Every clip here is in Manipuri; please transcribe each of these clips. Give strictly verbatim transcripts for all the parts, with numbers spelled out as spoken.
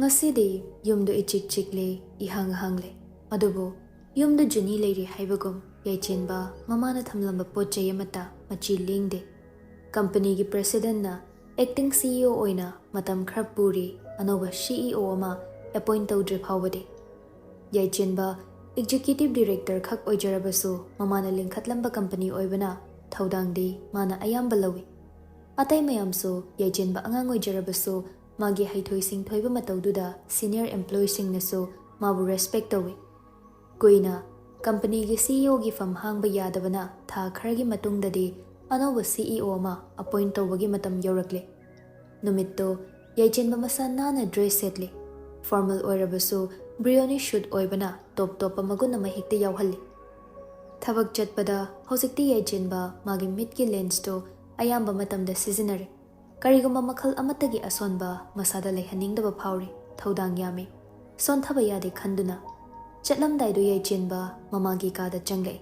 ꯉꯁꯤꯗꯤ ꯌꯨꯝꯗꯨ ꯏꯆꯤꯛ ꯆꯤꯛꯂꯦ, ꯏꯍꯥꯡ ꯍꯥꯡꯂꯦ꯫ ꯑꯗꯨꯕꯨ ꯌꯨꯝꯗ ꯖꯨꯅꯤ ꯂꯩꯔꯤ ꯍꯥꯏꯕꯒꯨꯝ ꯌꯥꯏꯆꯦꯟꯕ ꯃꯃꯥꯅ ꯊꯝꯂꯝꯕ ꯄꯣꯠ ꯆꯩ ꯑꯃꯠꯇ ꯃꯆꯤ ꯂꯦꯡꯗꯦ꯫ ꯀꯝꯄꯅꯤꯒꯤ ꯄ꯭ꯔꯦꯁꯤꯗꯦꯟꯠꯅ ꯑꯦꯛꯇꯤꯡ ꯁꯤ ꯏ ꯑꯣ ꯑꯣꯏꯅ ꯃꯇꯝ ꯈꯔ ꯄꯨꯔꯤ, ꯑꯅꯧꯕ ꯁꯤ ꯏ ꯑꯣ ꯑꯃ ꯑꯦꯄꯣꯏꯟꯠ ꯇꯧꯗ꯭ꯔꯤ ꯐꯥꯎꯕꯗꯤ꯫ ꯌꯥꯏꯆꯦꯟꯕ ꯑꯦꯛꯖꯤꯀ꯭ꯌꯨꯇꯤꯚ ꯗꯤꯔꯦꯛꯇꯔ ꯈꯛ ꯑꯣꯏꯖꯔꯕꯁꯨ, ꯃꯃꯥꯅ ꯂꯤꯡꯈꯠꯂꯝꯕ ꯀꯝꯄꯅꯤ ꯑꯣꯏꯕꯅ ꯊꯧꯗꯥꯡꯗꯤ ꯃꯥꯅ ꯑꯌꯥꯝꯕ ꯂꯧꯏ꯫ ꯑꯇꯩ ꯃꯌꯥꯝꯁꯨ ꯌꯥꯏꯆꯦꯟꯕ ꯑꯉꯥꯡ ꯑꯣꯏꯖꯔꯕꯁꯨ, ꯃꯥꯒꯤ ꯍꯩꯊꯣꯏ ꯁꯤꯡꯊꯣꯏꯕ ꯃꯇꯧꯗꯨꯗ ꯁꯤꯅꯤꯌꯔ ꯑꯦꯝꯄ꯭ꯂꯣꯌꯤꯁꯤꯡꯅꯁꯨ ꯃꯥꯕꯨ ꯔꯦꯁꯄꯦꯛ ꯇꯧꯏ꯫ ꯀꯨꯏꯅ ꯀꯝꯄꯅꯤꯒꯤ ꯁꯤ ꯏ ꯑꯣꯒꯤ ꯐꯝ ꯍꯥꯡꯕ ꯌꯥꯗꯕꯅ ꯊꯥ ꯈꯔꯒꯤ ꯃꯇꯨꯡꯗꯗꯤ ꯑꯅꯧꯕ ꯁꯤ ꯏ ꯑꯣ ꯑꯃ ꯑꯄꯣꯏꯟꯠ ꯇꯧꯕꯒꯤ ꯃꯇꯝ ꯌꯧꯔꯛꯂꯦ꯫ ꯅꯨꯃꯤꯠꯇꯨ ꯌꯥꯏꯆꯦꯟꯕ ꯃꯁꯥ ꯅꯥꯟꯅ ꯗ꯭ꯔꯦꯁ ꯁꯦꯠꯂꯤ꯫ ꯐꯣꯔꯃꯦꯜ ꯑꯣꯏꯔꯕꯁꯨ ꯕ꯭ꯔꯤꯌꯣꯅꯤ ꯁꯨꯠ ꯑꯣꯏꯕꯅ ꯇꯣꯞ ꯇꯣꯞꯄ ꯃꯒꯨꯟ ꯑꯃ ꯍꯦꯛꯇ ꯌꯥꯎꯍꯜꯂꯤ꯫ ꯊꯕꯛ ꯆꯠꯄꯗ ꯍꯧꯖꯤꯛꯇꯤ ꯌꯥꯏꯆꯦꯟꯕ ꯃꯥꯒꯤ ꯃꯤꯠꯀꯤ ꯂꯦꯟꯁꯇꯨ ꯑꯌꯥꯝꯕ ꯃꯇꯝꯗ ꯁꯤꯖꯤꯟꯅꯔꯦ꯫ ꯀꯔꯤꯒꯨꯝꯕ ꯃꯈꯜ ꯑꯃꯠꯇꯒꯤ ꯑꯁꯣꯟꯕ ꯃꯁꯥꯗ ꯂꯩꯍꯟꯅꯤꯡꯗꯕ ꯐꯥꯎꯔꯤ꯫ ꯊꯧꯗꯥꯡ ꯌꯥꯝꯃꯤ꯫ ꯁꯣꯟꯊꯕ ꯌꯥꯗꯦ ꯈꯟꯗꯨꯅ ꯆꯠꯂꯝꯗꯥꯏꯗꯨ ꯌꯥꯏꯆꯦꯟꯕ ꯃꯃꯥꯒꯤ ꯀꯥꯗ ꯆꯪꯂꯛꯏ꯫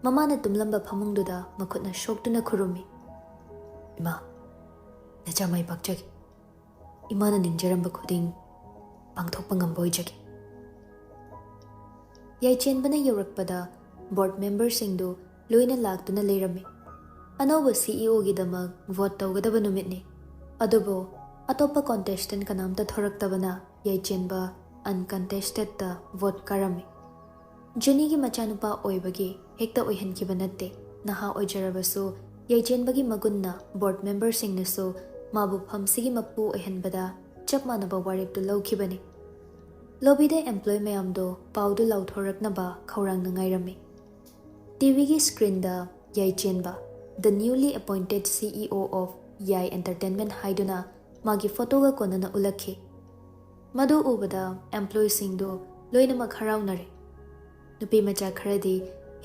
ꯃꯃꯥꯅ ꯇꯨꯝꯂꯝꯕ ꯐꯃꯨꯡꯗꯨꯗ ꯃꯈꯨꯠꯅ ꯁꯣꯛꯇꯨꯅ ꯈꯨꯔꯨꯝꯃꯤ꯫ "ꯏꯃꯥ, ꯅꯆꯥ ꯃꯥꯏ ꯄꯥꯛꯆꯒꯦ꯫ ꯏꯃꯥꯅ ꯅꯤꯡꯖꯔꯝꯕ ꯈꯨꯗꯤꯡ ꯄꯥꯡꯊꯣꯛꯄ ꯉꯝꯕ ꯑꯣꯏꯖꯒꯦ꯫" ꯌꯥꯏꯆꯦꯟꯕꯅ ꯌꯧꯔꯛꯄꯗ ꯕꯣꯔꯗ ꯃꯦꯝꯕꯔꯁꯤꯡꯗꯨ ꯂꯣꯏꯅ ꯂꯥꯛꯇꯨꯅ ꯂꯩꯔꯝꯃꯤ꯫ ꯑꯅꯧꯕ ꯁꯤ ꯏ ꯑꯣꯒꯤꯗꯃꯛ ꯚꯣꯠ ꯇꯧꯒꯗꯕ ꯅꯨꯃꯤꯠꯅꯤ꯫ ꯑꯗꯨꯕꯨ ꯑꯇꯣꯞꯄ ꯀꯣꯟꯇꯦꯁꯇꯦꯟꯠ ꯀꯅꯥꯝꯇ ꯊꯣꯔꯛꯇꯕꯅ ꯌꯥꯏꯆꯦꯟꯕ ꯑꯟꯀꯟꯇꯦꯁꯇꯦꯗꯇ ꯚꯣꯠ ꯀꯥꯔꯝꯃꯤ꯫ ꯖꯨꯅꯤꯒꯤ ꯃꯆꯥꯅꯨꯄꯥ ꯑꯣꯏꯕꯒꯤ ꯍꯦꯛꯇ ꯑꯣꯏꯍꯟꯈꯤꯕ ꯅꯠꯇꯦ꯫ ꯅꯍꯥ ꯑꯣꯏꯖꯔꯕꯁꯨ ꯌꯥꯏꯆꯦꯟꯕꯒꯤ ꯃꯒꯨꯟꯅ ꯕꯣꯔꯗ ꯃꯦꯝꯕꯔꯁꯤꯡꯅꯁꯨ ꯃꯥꯕꯨ ꯐꯝꯁꯤꯒꯤ ꯃꯄꯨ ꯑꯣꯏꯍꯟꯕꯗ ꯆꯞ ꯃꯥꯟꯅꯕ ꯋꯥꯔꯦꯞꯇꯨ ꯂꯧꯈꯤꯕꯅꯤ꯫ ꯂꯣꯕꯤꯗ ꯑꯦꯝꯄ꯭ꯂꯣꯌꯤ ꯃꯌꯥꯝꯗꯣ ꯄꯥꯎꯗꯨ ꯂꯥꯎꯊꯣꯔꯛꯅꯕ ꯈꯧꯔꯥꯡꯅ ꯉꯥꯏꯔꯝꯃꯤ꯫ ꯇꯤ ꯚꯤꯒꯤ ꯁ꯭ꯀ꯭ꯔꯤꯟꯗ ꯌꯥꯏꯆꯦꯟꯕ, "The newly appointed C E O of Yai Entertainment" ꯍꯥꯏꯗꯨꯅ ꯃꯥꯒꯤ ꯐꯣꯇꯣꯒ ꯀꯣꯟꯅꯅ ꯎꯠꯂꯛꯈꯤ꯫ ꯃꯗꯨ ꯎꯕꯗ ꯑꯦꯝꯄ꯭ꯂꯣꯌꯤꯁꯤꯡꯗꯨ ꯂꯣꯏꯅꯃꯛ ꯍꯔꯥꯎꯅꯔꯦ꯫ ꯅꯨꯄꯤ ꯃꯆꯥ ꯈꯔꯗꯤ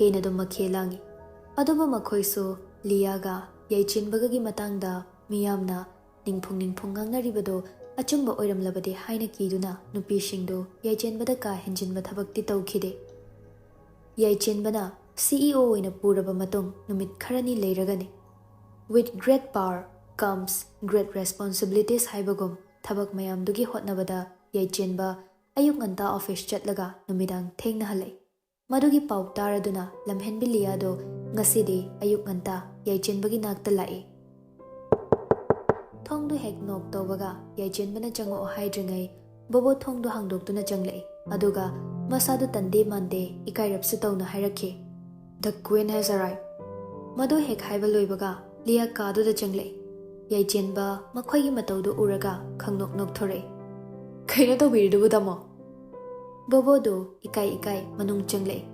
ꯍꯦꯟꯅ ꯑꯗꯨꯝ ꯃꯈꯦ ꯂꯥꯡꯉꯤ꯫ ꯑꯗꯨꯕꯨ ꯃꯈꯣꯏꯁꯨ ꯂꯤꯌꯥꯒ ꯌꯥꯏꯆꯦꯟꯕꯒꯒꯤ ꯃꯇꯥꯡꯗ ꯃꯤꯌꯥꯝꯅ ꯅꯤꯡꯐꯨꯡ ꯅꯤꯡꯐꯨꯡ ꯉꯥꯡꯅꯔꯤꯕꯗꯨ ꯑꯆꯨꯝꯕ ꯑꯣꯏꯔꯝꯂꯕꯗꯤ ꯍꯥꯏꯅ ꯀꯤꯗꯨꯅ ꯅꯨꯄꯤꯁꯤꯡꯗꯨ ꯌꯥꯏꯆꯦꯟꯕꯗ ꯀꯥ ꯍꯦꯟꯖꯤꯟꯕ ꯊꯕꯛꯇꯤ ꯇꯧꯈꯤꯗꯦ꯫ ꯌꯥꯏꯆꯦꯟꯕꯅ ꯁꯤ ꯏ ꯑꯣ ꯑꯣꯏꯅ ꯄꯨꯔꯕ ꯃꯇꯨꯡ ꯅꯨꯃꯤꯠ ꯈꯔꯅꯤ ꯂꯩꯔꯒꯅꯤ "With great power comes great responsibilities" ꯍꯥꯏꯕꯒꯨꯝ ꯊꯕꯛ ꯃꯌꯥꯝꯗꯨꯒꯤ ꯍꯣꯠꯅꯕꯗ ꯌꯥꯏꯆꯦꯟꯕ ꯑꯌꯨꯛ ꯉꯟꯇꯥ ꯑꯣꯐꯤꯁ ꯆꯠꯂꯒ ꯅꯨꯃꯤꯗꯥꯡ ꯊꯦꯡꯅ ꯍꯜꯂꯛꯏ꯫ ꯃꯗꯨꯒꯤ ꯄꯥꯎ ꯇꯥꯔꯗꯨꯅ ꯂꯝꯍꯦꯟꯕꯤ ꯂꯤꯌꯥꯗꯣ ꯉꯁꯤꯗꯤ ꯑꯌꯨꯛ ꯉꯟꯇꯥ ꯌꯥꯏꯆꯦꯟꯕꯒꯤ ꯅꯥꯛꯇ ꯂꯥꯛꯏ꯫ ꯊꯣꯡꯗꯨ ꯍꯦꯛ ꯅꯣꯛ ꯇꯧꯕꯒ ꯌꯥꯏꯆꯦꯟꯕꯅ ꯆꯪꯉꯛꯑꯣ ꯍꯥꯏꯗ꯭ꯔꯤꯉꯩ ꯕꯣꯕꯣ ꯊꯣꯡꯗꯨ ꯍꯥꯡꯗꯣꯛꯇꯨꯅ ꯆꯪꯂꯛꯏ꯫ ꯑꯗꯨꯒ ꯃꯁꯥꯗꯨ ꯇꯟꯗꯦ ꯃꯥꯟꯗꯦ ꯏꯀꯥꯏꯔꯞꯁꯨ ꯇꯧꯅ ꯍꯥꯏꯔꯛꯈꯤ, "The queen has arrived." ꯃꯗꯨ ꯍꯦꯛ ꯍꯥꯏꯕ ꯂꯣꯏꯕꯒ ꯂꯤꯌꯥ ꯀꯥꯗꯨꯗ ꯆꯪꯂꯛꯏ꯫ ꯌꯥꯏꯆꯦꯟꯕ ꯃꯈꯣꯏꯒꯤ ꯃꯇꯧꯗꯨ ꯎꯔꯒ ꯈꯪꯅꯣꯛ ꯅꯣꯛꯊꯣꯔꯛꯏ꯫ "ꯀꯩꯅꯣ ꯇꯧꯕꯤꯔꯤꯗꯨꯕꯨ, ꯇꯥꯃꯣ?" ꯕꯣꯕꯣꯗꯨ ꯏꯀꯥꯏ ꯏꯀꯥꯏ ꯃꯅꯨꯡ ꯆꯪꯂꯛꯏ꯫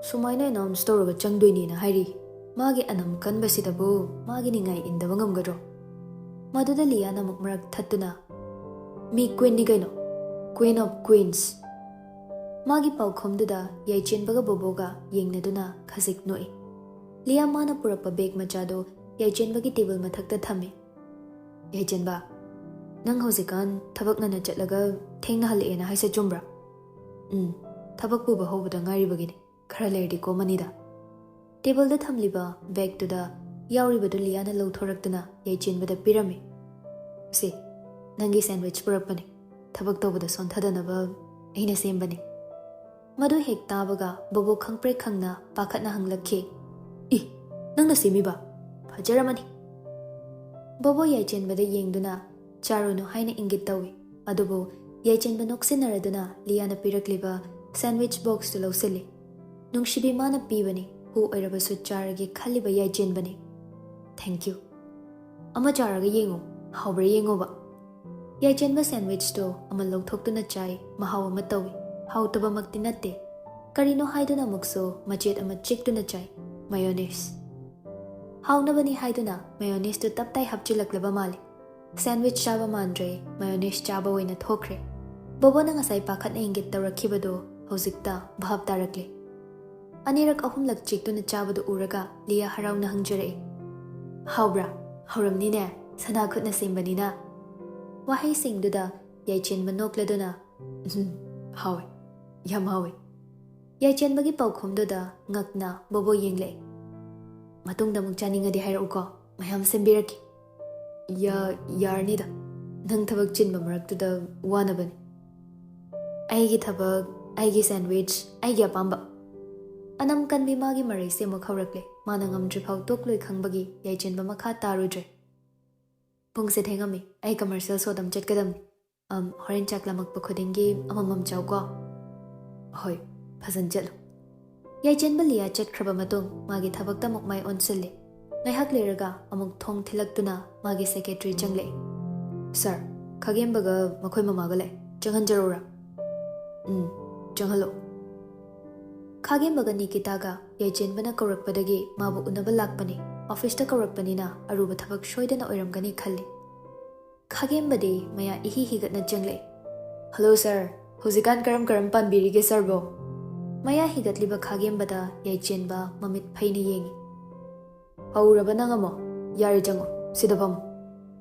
"ꯁꯨꯃꯥꯏꯅ ꯑꯦꯅꯥꯎꯟꯁ ꯇꯧꯔꯒ ꯆꯪꯗꯣꯏꯅꯦꯅ ꯍꯥꯏꯔꯤ꯫ ꯃꯥꯒꯤ ꯑꯅꯝ ꯀꯟꯕꯁꯤꯗꯕꯨ ꯃꯥꯒꯤ ꯅꯤꯡꯉꯥꯏ ꯏꯟꯗꯕ ꯉꯝꯒꯗ꯭ꯔꯣ?" ꯃꯗꯨꯗ ꯂꯤꯌꯥꯅ ꯑꯃꯨꯛ ꯃꯔꯛ ꯊꯠꯇꯨꯅ, "ꯃꯤ ꯀ꯭ꯋꯤꯟꯅꯤ ꯀꯩꯅꯣ, Queen of Queens!" ꯃꯥꯒꯤ ꯄꯥꯎꯈꯨꯝꯗꯨꯗ ꯌꯥꯏꯆꯦꯟꯕꯒ ꯕꯣꯕꯣꯒ ꯌꯦꯡꯅꯗꯨꯅ ꯈꯖꯤꯛ ꯅꯣꯛꯏ꯫ ꯂꯤꯌꯥ ꯃꯥꯅ ꯄꯨꯔꯛꯄ ꯕꯦꯒ ꯃꯆꯥꯗꯨ ꯌꯥꯏꯆꯦꯟꯕꯒꯤ ꯇꯦꯕꯜ ꯃꯊꯛꯇ ꯊꯝꯃꯤ꯫ "ꯌꯥꯏꯆꯦꯟꯕ, ꯅꯪ ꯍꯧꯖꯤꯛꯀꯥꯟ ꯊꯕꯛ ꯉꯟꯅ ꯆꯠꯂꯒ ꯊꯦꯡꯅ ꯍꯜꯂꯛꯑꯦꯅ ꯍꯥꯏꯁꯦ ꯆꯨꯝꯕ꯭ꯔꯥ?" "ꯎꯝ, ꯊꯕꯛ ꯄꯨꯕ ꯍꯧꯕꯗ ꯉꯥꯏꯔꯤꯕꯒꯤꯅꯤ, ꯈꯔ ꯂꯩꯔꯗꯤ ꯀꯣꯝꯃꯅꯤꯗ꯫" ꯇꯦꯕꯜꯗ ꯊꯝꯂꯤꯕ ꯕꯦꯒꯇꯨꯗ ꯌꯥꯎꯔꯤꯕꯗꯨ ꯂꯤꯌꯥꯅ ꯂꯧꯊꯣꯔꯛꯇꯨꯅ ꯌꯥꯏꯆꯦꯟꯕꯗ ꯄꯤꯔꯝꯃꯤ꯫ "ꯁꯤ, ꯅꯪꯒꯤ ꯁꯦꯟꯋꯤꯆ ꯄꯨꯔꯛꯄꯅꯤ, ꯊꯕꯛ ꯇꯧꯕꯗ ꯁꯣꯟꯊꯗꯅꯕ ꯑꯩꯅ ꯁꯦꯝꯕꯅꯤ꯫" ꯃꯗꯨ ꯍꯦꯛ ꯇꯥꯕꯒ ꯕꯣꯕꯣ ꯈꯪꯄ꯭ꯔꯦꯛ ꯈꯪꯅ ꯄꯥꯈꯠꯅ ꯍꯪꯂꯛꯈꯤ, "ꯏ, ꯅꯪꯅ ꯁꯦꯝꯃꯤꯕ? ꯐꯖꯔꯝꯃꯅꯤ!" ꯕꯣꯕꯣ ꯌꯥꯏꯆꯦꯟꯕꯗ ꯌꯦꯡꯗꯨꯅ ꯆꯥꯔꯨꯅꯨ ꯍꯥꯏꯅ ꯏꯪꯒꯤꯠ ꯇꯧꯏ꯫ ꯑꯗꯨꯕꯨ ꯌꯥꯏꯆꯦꯟꯕ ꯅꯣꯛꯁꯤꯟꯅꯔꯗꯨꯅ ꯂꯤꯌꯥꯅ ꯄꯤꯔꯛꯂꯤꯕ ꯁꯦꯟꯋꯤꯆ ꯕꯣꯛꯁꯇꯨ ꯂꯧꯁꯤꯜꯂꯤ꯫ ꯅꯨꯡꯁꯤꯕꯤ ꯃꯥꯅ ꯄꯤꯕꯅꯤ, ꯍꯨ ꯑꯣꯏꯔꯕꯁꯨ ꯆꯥꯔꯒꯦ ꯈꯜꯂꯤꯕ ꯌꯥꯏꯆꯦꯟꯕꯅꯤ꯫ "Thank you꯫ ꯑꯃ ꯆꯥꯔꯒ ꯌꯦꯡꯉꯨ, ꯍꯥꯎꯕ꯭ꯔꯥ ꯌꯦꯡꯉꯨꯕ꯫" ꯌꯥꯏꯆꯦꯟꯕ ꯁꯦꯟꯋꯤꯆꯇꯨ ꯑꯃ ꯂꯧꯊꯣꯛꯇꯨꯅ ꯆꯥꯏ, ꯃꯍꯥꯎ ꯑꯃ ꯇꯧꯏ꯫ ꯍꯥꯎꯇꯕꯃꯛꯇꯤ ꯅꯠꯇꯦ꯫ ꯀꯔꯤꯅꯣ ꯍꯥꯏꯗꯨꯅ ꯑꯃꯨꯛꯁꯨ ꯃꯆꯦꯠ ꯑꯃ ꯆꯤꯛꯇꯨꯅ ꯆꯥꯏ, ꯃꯥꯌꯣꯅꯦꯁ꯫ ꯍꯥꯎꯅꯕꯅꯤ ꯍꯥꯏꯗꯨꯅ ꯃꯥꯌꯣꯅꯦꯁꯇꯨ ꯇꯞꯇꯥꯏ ꯍꯥꯞꯆꯤꯜꯂꯛꯂꯕ ꯃꯥꯜꯂꯤ꯫ ꯁꯦꯟꯋꯤꯆ ꯆꯥꯕ ꯃꯥꯟꯗ꯭ꯔꯦ, ꯃꯥꯌꯣꯅꯦꯁ ꯆꯥꯕ ꯑꯣꯏꯅ ꯊꯣꯛꯈ꯭ꯔꯦ꯫ ꯕꯣꯕꯣꯅ ꯉꯁꯥꯏ ꯄꯥꯈꯠꯅ ꯏꯪꯒꯤꯠ ꯇꯧꯔꯛꯈꯤꯕꯗꯨ ꯍꯧꯖꯤꯛꯇ ꯚꯥꯞ ꯇꯥꯔꯛꯂꯦ꯫ ꯑꯅꯤꯔꯛ ꯑꯍꯨꯝꯂꯛ ꯆꯤꯛꯇꯨꯅ ꯆꯥꯕꯗꯨ ꯎꯔꯒ ꯂꯤꯌꯥ ꯍꯔꯥꯎꯅ ꯍꯪꯖꯔꯛꯏ, "ꯍꯥꯎꯕ꯭ꯔꯥ? ꯍꯥꯎꯔꯝꯅꯤꯅꯦ, ꯁꯅꯥ ꯈꯨꯠꯅ ꯁꯦꯝꯕꯅꯤꯅ꯫" ꯋꯥꯍꯩꯁꯤꯡꯗꯨꯗ ꯌꯥꯏꯆꯦꯟꯕ ꯅꯣꯛꯂꯗꯨꯅ, "ꯎꯝ, ꯍꯥꯎꯋꯦ, ꯌꯥꯝ ꯍꯥꯎꯋꯦ꯫" ꯌꯥꯏꯆꯦꯟꯕꯒꯤ ꯄꯥꯎꯈꯨꯝꯗꯨꯗ ꯉꯛꯅ ꯕꯣꯕꯣ ꯌꯦꯡꯂꯛꯏ꯫ "ꯃꯇꯨꯡꯗ ꯑꯃꯨꯛ ꯆꯥꯅꯤꯡꯉꯗꯤ ꯍꯥꯏꯔꯛꯎꯀꯣ, ꯃꯌꯥꯝ ꯁꯦꯝꯕꯤꯔꯛꯀꯦ꯫" "ꯌꯥ-, ꯌꯥꯔꯅꯤꯗ꯫" ꯅꯪ ꯊꯕꯛ ꯆꯤꯟꯕ ꯃꯔꯛꯇꯨꯗ ꯋꯥꯅꯕꯅꯤ꯫ ꯑꯩꯒꯤ ꯊꯕꯛ, ꯑꯩꯒꯤ ꯁꯦꯟꯋꯤꯆ, ꯑꯩꯒꯤ ꯑꯄꯥꯝꯕ꯫ ꯑꯅꯝ ꯀꯟꯕꯤ ꯃꯥꯒꯤ ꯃꯔꯩꯁꯦ ꯑꯃꯨꯛ ꯍꯧꯔꯛꯂꯦ꯫ ꯃꯥꯅ ꯉꯝꯗ꯭ꯔꯤꯐꯥꯎ ꯇꯣꯛꯂꯣꯏ ꯈꯪꯕꯒꯤ ꯌꯥꯏꯆꯦꯟꯕ ꯃꯈꯥ ꯇꯥꯔꯨꯗ꯭ꯔꯦ꯫ "ꯄꯨꯡꯁꯦ ꯊꯦꯡꯉꯝꯃꯤ, ꯑꯩ ꯀꯃꯔꯁꯤꯌꯦꯜ ꯁꯣꯗ ꯑꯃ ꯆꯠꯀꯗꯕꯅꯤ꯫ ꯑꯝ, ꯍꯣꯔꯦꯟ ꯆꯥꯛ ꯂꯥꯝꯃꯛꯄ ꯈꯨꯗꯤꯡꯒꯤ ꯑꯃꯃꯝ ꯆꯥꯎꯀꯣ꯫" "ꯍꯣꯏ, ꯐꯖꯅ ꯆꯠꯂꯨ꯫" ꯌꯥꯏꯆꯦꯟꯕ ꯂꯤꯌꯥ ꯆꯠꯈ꯭ꯔꯕ ꯃꯇꯨꯡ ꯃꯥꯒꯤ ꯊꯕꯛꯇ ꯑꯃꯨꯛ ꯃꯥꯏ ꯑꯣꯟꯁꯤꯜꯂꯤ꯫ ꯉꯥꯏꯍꯥꯛ ꯂꯩꯔꯒ ꯑꯃꯨꯛ ꯊꯣꯡ ꯊꯤꯜꯂꯛꯇꯨꯅ ꯃꯥꯒꯤ ꯁꯦꯀ꯭ꯔꯦꯇꯔꯤ ꯆꯪꯂꯛꯏ꯫ "ꯁꯥꯔ, ꯈꯥꯒꯦꯝꯕꯒ ꯃꯈꯣꯏ ꯃꯃꯥꯒ ꯂꯩ꯫ ꯆꯪꯍꯟꯖꯔꯛꯎꯔꯥ?" "ꯎꯝ, ꯆꯪꯍꯜꯂꯣ꯫" ꯈꯥꯒꯦꯝꯕꯒ ꯅꯤꯀꯤꯇꯥꯒ ꯌꯥꯏꯆꯦꯟꯕꯅ ꯀꯧꯔꯛꯄꯗꯒꯤ ꯃꯥꯕꯨ ꯎꯅꯕ ꯂꯥꯛꯄꯅꯤ꯫ ꯑꯣꯐꯤꯁꯇ ꯀꯧꯔꯛꯄꯅꯤꯅ ꯑꯔꯨꯕ ꯊꯕꯛ ꯁꯣꯏꯗꯅ ꯑꯣꯏꯔꯝꯒꯅꯤ ꯈꯜꯂꯤ꯫ ꯈꯥꯒꯦꯝꯕꯗꯤ ꯃꯌꯥ ꯏꯍꯤ ꯍꯤꯒꯠꯅ ꯆꯪꯂꯛꯏ꯫ "ꯍꯜꯂꯣ ꯁꯥꯔ, ꯍꯧꯖꯤꯛꯀꯥꯟ ꯀꯔꯝ ꯀꯔꯝ ꯄꯥꯟꯕꯤꯔꯤꯒꯦ ꯁꯥꯔꯕꯣ?" ꯃꯌꯥ ꯍꯤꯒꯠꯂꯤꯕ ꯈꯥꯒꯦꯝꯕꯗ ꯌꯥꯏꯆꯦꯟꯕ ꯃꯃꯤꯠ ꯐꯩꯅ ꯌꯦꯡꯏ꯫ "ꯍꯧꯔꯕ ꯅꯪ ꯑꯃꯨꯛ? ꯌꯥꯔꯦ, ꯆꯪꯉꯣ, ꯁꯤꯗ ꯐꯝꯃꯨ꯫"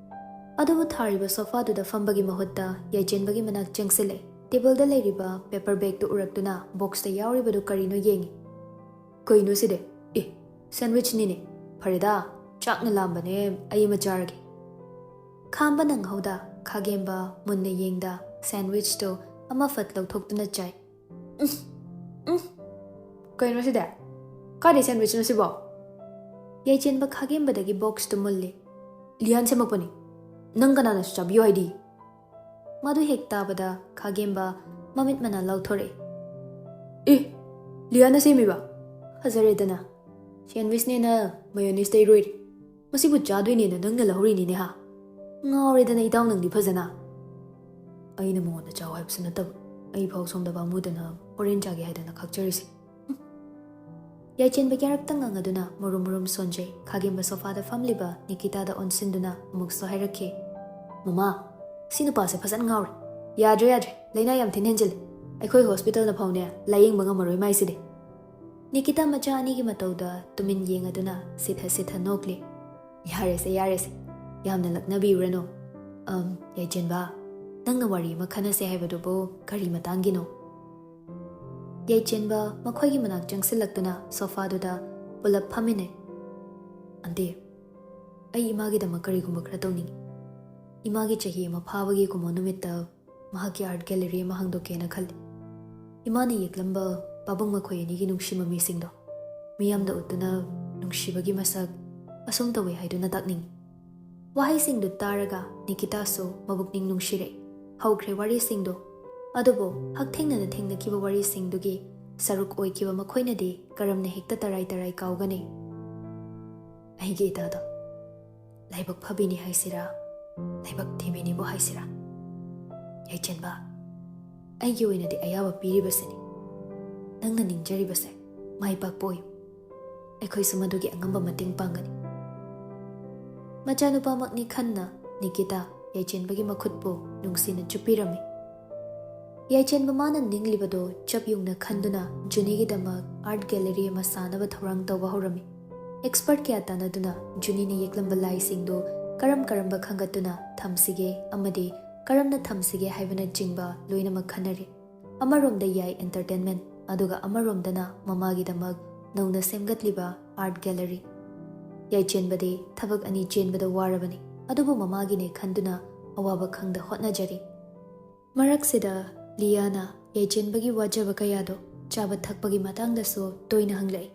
ꯑꯗꯨꯕꯨ ꯊꯥꯔꯤꯕ ꯁꯣꯐꯥꯗꯨꯗ ꯐꯝꯕꯒꯤ ꯃꯍꯨꯠꯇ ꯌꯥꯏꯆꯦꯟꯕꯒꯤ ꯃꯅꯥꯛ ꯆꯪꯁꯤꯜꯂꯛꯏ꯫ ꯇꯦꯕꯜꯗ ꯂꯩꯔꯤꯕ ꯄꯦꯄꯔ ꯕꯦꯒꯇꯨ ꯎꯔꯛꯇꯨꯅ ꯕꯣꯛꯁꯇ ꯌꯥꯎꯔꯤꯕꯗꯨ ꯀꯔꯤꯅꯣ ꯌꯦꯡꯏ꯫ "ꯀꯩꯅꯣ ꯁꯤꯗꯤ? ꯑꯦ, ꯁꯦꯟꯋꯤꯆꯅꯤꯅꯦ꯫ ꯐꯔꯦꯗ, ꯆꯥꯛꯅ ꯂꯥꯝꯕꯅꯦ, ꯑꯩ ꯑꯃ ꯆꯥꯔꯒꯦ꯫" ꯈꯥꯝꯕ ꯅꯪꯍꯧꯗ ꯈꯥꯒꯦꯝꯕ ꯃꯨꯟꯅ ꯌꯦꯡꯗ ꯁꯦꯟꯋꯤꯆꯇꯨ ꯑꯃ ꯐꯠ ꯂꯧꯊꯣꯛꯇꯨꯅ ꯆꯥꯏ꯫ "ꯎꯝ, ꯎꯝ, ꯀꯩꯅꯣ ꯁꯤꯗꯤ? ꯀꯥꯏꯗꯩ ꯁꯦꯟꯋꯤꯆꯅꯣ ꯁꯤꯕꯣ?" ꯌꯥꯏꯆꯦꯟꯕ ꯈꯥꯒꯦꯝꯕꯗꯒꯤ ꯕꯣꯛꯁꯇꯨ ꯃꯨꯜꯂꯤ꯫ "ꯂꯤꯌꯥꯟ ꯁꯦꯝꯃꯛꯄꯅꯤ꯫ ꯅꯪ ꯀꯅꯥꯅꯁꯨ ꯆꯥꯕꯤꯌꯨ ꯍꯥꯏꯗꯤ?" ꯃꯗꯨ ꯍꯦꯛ ꯇꯥꯕꯗ ꯈꯥꯒꯦꯝꯕ ꯃꯃꯤꯠ ꯃꯅꯥ ꯂꯥꯎꯊꯣꯔꯛꯏ꯫ "ꯑꯦ, ꯂꯤꯌꯥꯅ ꯁꯦꯝꯃꯤꯕ? ꯐꯖꯔꯦꯗꯅ꯫ ꯁꯦꯟꯋꯤꯆꯅꯦꯅ ꯃꯌꯣꯅꯤꯁꯇ ꯏꯔꯣꯏꯔꯤ꯫ ꯃꯁꯤꯕꯨ ꯆꯥꯗꯣꯏꯅꯦꯅ ꯅꯪꯅ ꯂꯧꯍꯧꯔꯤꯅꯤꯅꯦ ꯍꯥ? ꯉꯥꯎꯔꯦꯗꯅ ꯏꯇꯥꯎ ꯅꯪꯗꯤ ꯐꯖꯅ꯫ ꯑꯩꯅ ꯃꯉꯣꯟꯗ ꯆꯥꯎ ꯍꯥꯏꯕꯁꯨ ꯅꯠꯇꯕ, ꯑꯩ ꯐꯥꯎ ꯁꯣꯝꯗ ꯄꯥꯝꯃꯨꯗꯅ ꯍꯣꯔꯦꯟ ꯆꯥꯒꯦ ꯍꯥꯏꯗꯅ ꯈꯥꯛꯆꯔꯤꯁꯤ꯫" ꯌꯥꯏꯆꯦꯟꯕ ꯌꯥꯔꯛꯇ ꯉꯪꯉꯗꯨꯅ ꯃꯨꯔꯨꯝ ꯃꯨꯔꯨꯝ ꯁꯣꯟꯖꯩ꯫ ꯈꯥꯒꯦꯝꯕ ꯁꯣꯐꯥꯗ ꯐꯝꯂꯤꯕ ꯅꯤꯀꯤꯇꯥꯗ ꯑꯣꯟꯁꯤꯟꯗꯨꯅ ꯑꯃꯨꯛꯁꯨ ꯍꯥꯏꯔꯛꯈꯤ, "ꯃꯃꯥ, ꯁꯤ ꯅꯨꯄꯥꯁꯦ ꯐꯖꯅ ꯉꯥꯎꯔꯦ꯫ ꯌꯥꯗ꯭ꯔꯦ, ꯌꯥꯗ꯭ꯔꯦ, ꯂꯥꯏꯅꯥ ꯌꯥꯝ ꯊꯤꯅ ꯍꯦꯟꯖꯤꯜꯂꯦ꯫ ꯑꯩꯈꯣꯏ ꯍꯣꯁꯄꯤꯇꯥꯜꯅ ꯐꯥꯎꯅꯦ ꯂꯥꯏꯌꯦꯡꯕ ꯉꯝꯃꯔꯣꯏ ꯃꯥꯏꯁꯤꯗꯤ꯫" ꯅꯤꯀꯤꯇꯥ ꯃꯆꯥ ꯑꯅꯤꯒꯤ ꯃꯇꯧꯗ ꯇꯨꯃꯤꯟ ꯌꯦꯡꯉꯗꯨꯅ ꯁꯤꯊ ꯁꯤꯊ ꯅꯣꯛꯂꯤ꯫ "ꯌꯥꯔꯦꯁꯦ, ꯌꯥꯔꯦꯁꯦ, ꯌꯥꯝꯅ ꯂꯛꯅꯕꯤꯔꯨꯔꯅꯨ꯫ ꯑꯝ, ꯌꯥꯏꯆꯦꯟꯕ, ꯅꯪꯅ ꯋꯥꯔꯤ ꯑꯃ ꯈꯟꯅꯁꯦ ꯍꯥꯏꯕꯗꯨꯕꯨ ꯀꯔꯤ ꯃꯇꯥꯡꯒꯤꯅꯣ?" ꯌꯥꯏꯆꯦꯟꯕ ꯃꯈꯣꯏꯒꯤ ꯃꯅꯥꯛ ꯆꯪꯁꯤꯜꯂꯛꯇꯨꯅ ꯁꯣꯐꯥꯗꯨꯗ ꯄꯨꯂꯞ ꯐꯝꯃꯤꯟꯅꯩ꯫ "ꯑꯟꯇꯤ, ꯑꯩ ꯏꯃꯥꯒꯤꯗꯃꯛ ꯀꯔꯤꯒꯨꯝꯕ ꯈꯔ ꯇꯧꯅꯤꯡꯏ꯫" ꯏꯃꯥꯒꯤ ꯆꯍꯤ ꯑꯃ ꯐꯥꯕꯒꯤ ꯀꯨꯝꯑꯣꯟ ꯅꯨꯃꯤꯠꯇ ꯃꯍꯥꯛꯀꯤ art gallery ꯑꯃ ꯍꯥꯡꯗꯣꯛꯀꯦꯅ ꯈꯜꯂꯤ꯫ ꯏꯃꯥꯅ ꯌꯦꯛꯂꯝꯕ ꯄꯥꯕꯨꯡ ꯃꯈꯣꯏ ꯑꯅꯤꯒꯤ ꯅꯨꯡꯁꯤ ꯃꯃꯤꯁꯤꯡꯗꯣ ꯃꯤꯌꯥꯝꯗ ꯎꯠꯇꯨꯅ ꯅꯨꯡꯁꯤꯕꯒꯤ ꯃꯁꯛ ꯑꯁꯨꯝ ꯇꯧꯏ ꯍꯥꯏꯗꯨꯅ ꯇꯥꯛꯅꯤꯡꯏ꯫ ꯋꯥꯍꯩꯁꯤꯡꯗꯨ ꯇꯥꯔꯒ ꯅꯤꯀꯤꯇꯥꯁꯨ ꯃꯕꯨꯛꯅꯤꯡ ꯅꯨꯡꯁꯤꯔꯛꯏ꯫ ꯍꯧꯈ꯭ꯔꯦ ꯋꯥꯔꯤꯁꯤꯡꯗꯣ꯫ ꯑꯗꯨꯕꯨ ꯍꯛꯊꯦꯡꯅꯅ ꯊꯦꯡꯅꯈꯤꯕ ꯋꯥꯔꯤꯁꯤꯡꯗꯨꯒꯤ ꯁꯔꯨꯛ ꯑꯣꯏꯈꯤꯕ ꯃꯈꯣꯏꯅꯗꯤ ꯀꯔꯝꯅ ꯍꯦꯛꯇ ꯇꯔꯥꯏ ꯇꯔꯥꯏ ꯀꯥꯎꯒꯅꯤ? ꯑꯩꯒꯤ ꯏꯇꯥꯗꯣ ꯂꯥꯏꯕꯛ ꯐꯕꯤꯅꯤ ꯍꯥꯏꯁꯤꯔꯥ, ꯂꯥꯏꯕꯛ ꯊꯤꯕꯤꯅꯤꯕꯨ ꯍꯥꯏꯁꯤꯔꯥ? ꯌꯥꯏꯆꯦꯟꯕ, ꯑꯩꯒꯤ ꯑꯣꯏꯅꯗꯤ ꯑꯌꯥꯕ ꯄꯤꯔꯤꯕꯁꯤꯅꯤ꯫ ꯅꯪꯅ ꯅꯤꯡꯖꯔꯤꯕꯁꯦ ꯃꯥꯏ ꯄꯥꯛꯄ ꯑꯣꯏꯌꯨ꯫ ꯑꯩꯈꯣꯏꯁꯨ ꯃꯗꯨꯒꯤ ꯑꯉꯝꯕ ꯃꯇꯦꯡ ꯄꯥꯡꯒꯅꯤ꯫ ꯃꯆꯥꯅꯨꯄꯥꯃꯛꯅꯤ ꯈꯟꯅ ꯅꯤꯀꯤꯇꯥ ꯌꯥꯏꯆꯦꯟꯕꯒꯤ ꯃꯈꯨꯠꯄꯨ ꯅꯨꯡꯁꯤꯅ ꯆꯨꯞꯄꯤꯔꯝꯃꯤ꯫ ꯌꯥꯏꯆꯦꯟꯕ ꯃꯥꯅ ꯅꯤꯡꯂꯤꯕꯗꯨ ꯆꯞ ꯌꯨꯡꯅ ꯈꯟꯗꯨꯅ ꯖꯨꯅꯤꯒꯤꯗꯃꯛ art gallery ꯑꯃ ꯁꯥꯅꯕ ꯊꯧꯔꯥꯡ ꯇꯧꯕ ꯍꯧꯔꯝꯃꯤ꯫ Expert ꯀꯌꯥ ꯇꯥꯟꯅꯗꯨꯅ ꯖꯨꯅꯤꯅ ꯌꯦꯛꯂꯝꯕ ꯂꯥꯏꯁꯤꯡꯗꯨ ꯀꯔꯝ ꯀꯔꯝꯕ ꯈꯟꯒꯠꯇꯨꯅ ꯊꯝꯁꯤꯒꯦ ꯑꯃꯗꯤ ꯀꯔꯝꯅ ꯊꯝꯁꯤꯒꯦ ꯍꯥꯏꯕꯅꯆꯤꯡꯕ ꯂꯣꯏꯅꯃꯛ ꯈꯟꯅꯔꯤ꯫ ꯑꯃꯔꯣꯝꯗ ꯌꯥꯏ entertainment, ꯑꯗꯨꯒ ꯑꯃꯔꯣꯝꯗꯅ ꯃꯃꯥꯒꯤꯗꯃꯛ ꯅꯧꯅ ꯁꯦꯝꯒꯠꯂꯤꯕ art gallery꯫ ꯌꯥꯏꯆꯦꯟꯕꯗꯤ ꯊꯕꯛ ꯑꯅꯤ ꯆꯦꯟꯕꯗ ꯋꯥꯔꯕꯅꯤ, ꯑꯗꯨꯕꯨ ꯃꯃꯥꯒꯤꯅꯦ ꯈꯟꯗꯨꯅ ꯑꯋꯥꯕ ꯈꯪꯗ ꯍꯣꯠꯅꯖꯔꯤ꯫ ꯃꯔꯛꯁꯤꯗ ꯂꯤꯌꯥꯅ ꯌꯥꯏꯆꯦꯟꯕꯒꯤ ꯋꯥꯖꯕ ꯀꯌꯥꯗꯣ ꯆꯥꯕ ꯊꯛꯄꯒꯤ ꯃꯇꯥꯡꯗꯁꯨ ꯇꯣꯏꯅ ꯍꯪꯂꯛꯏ꯫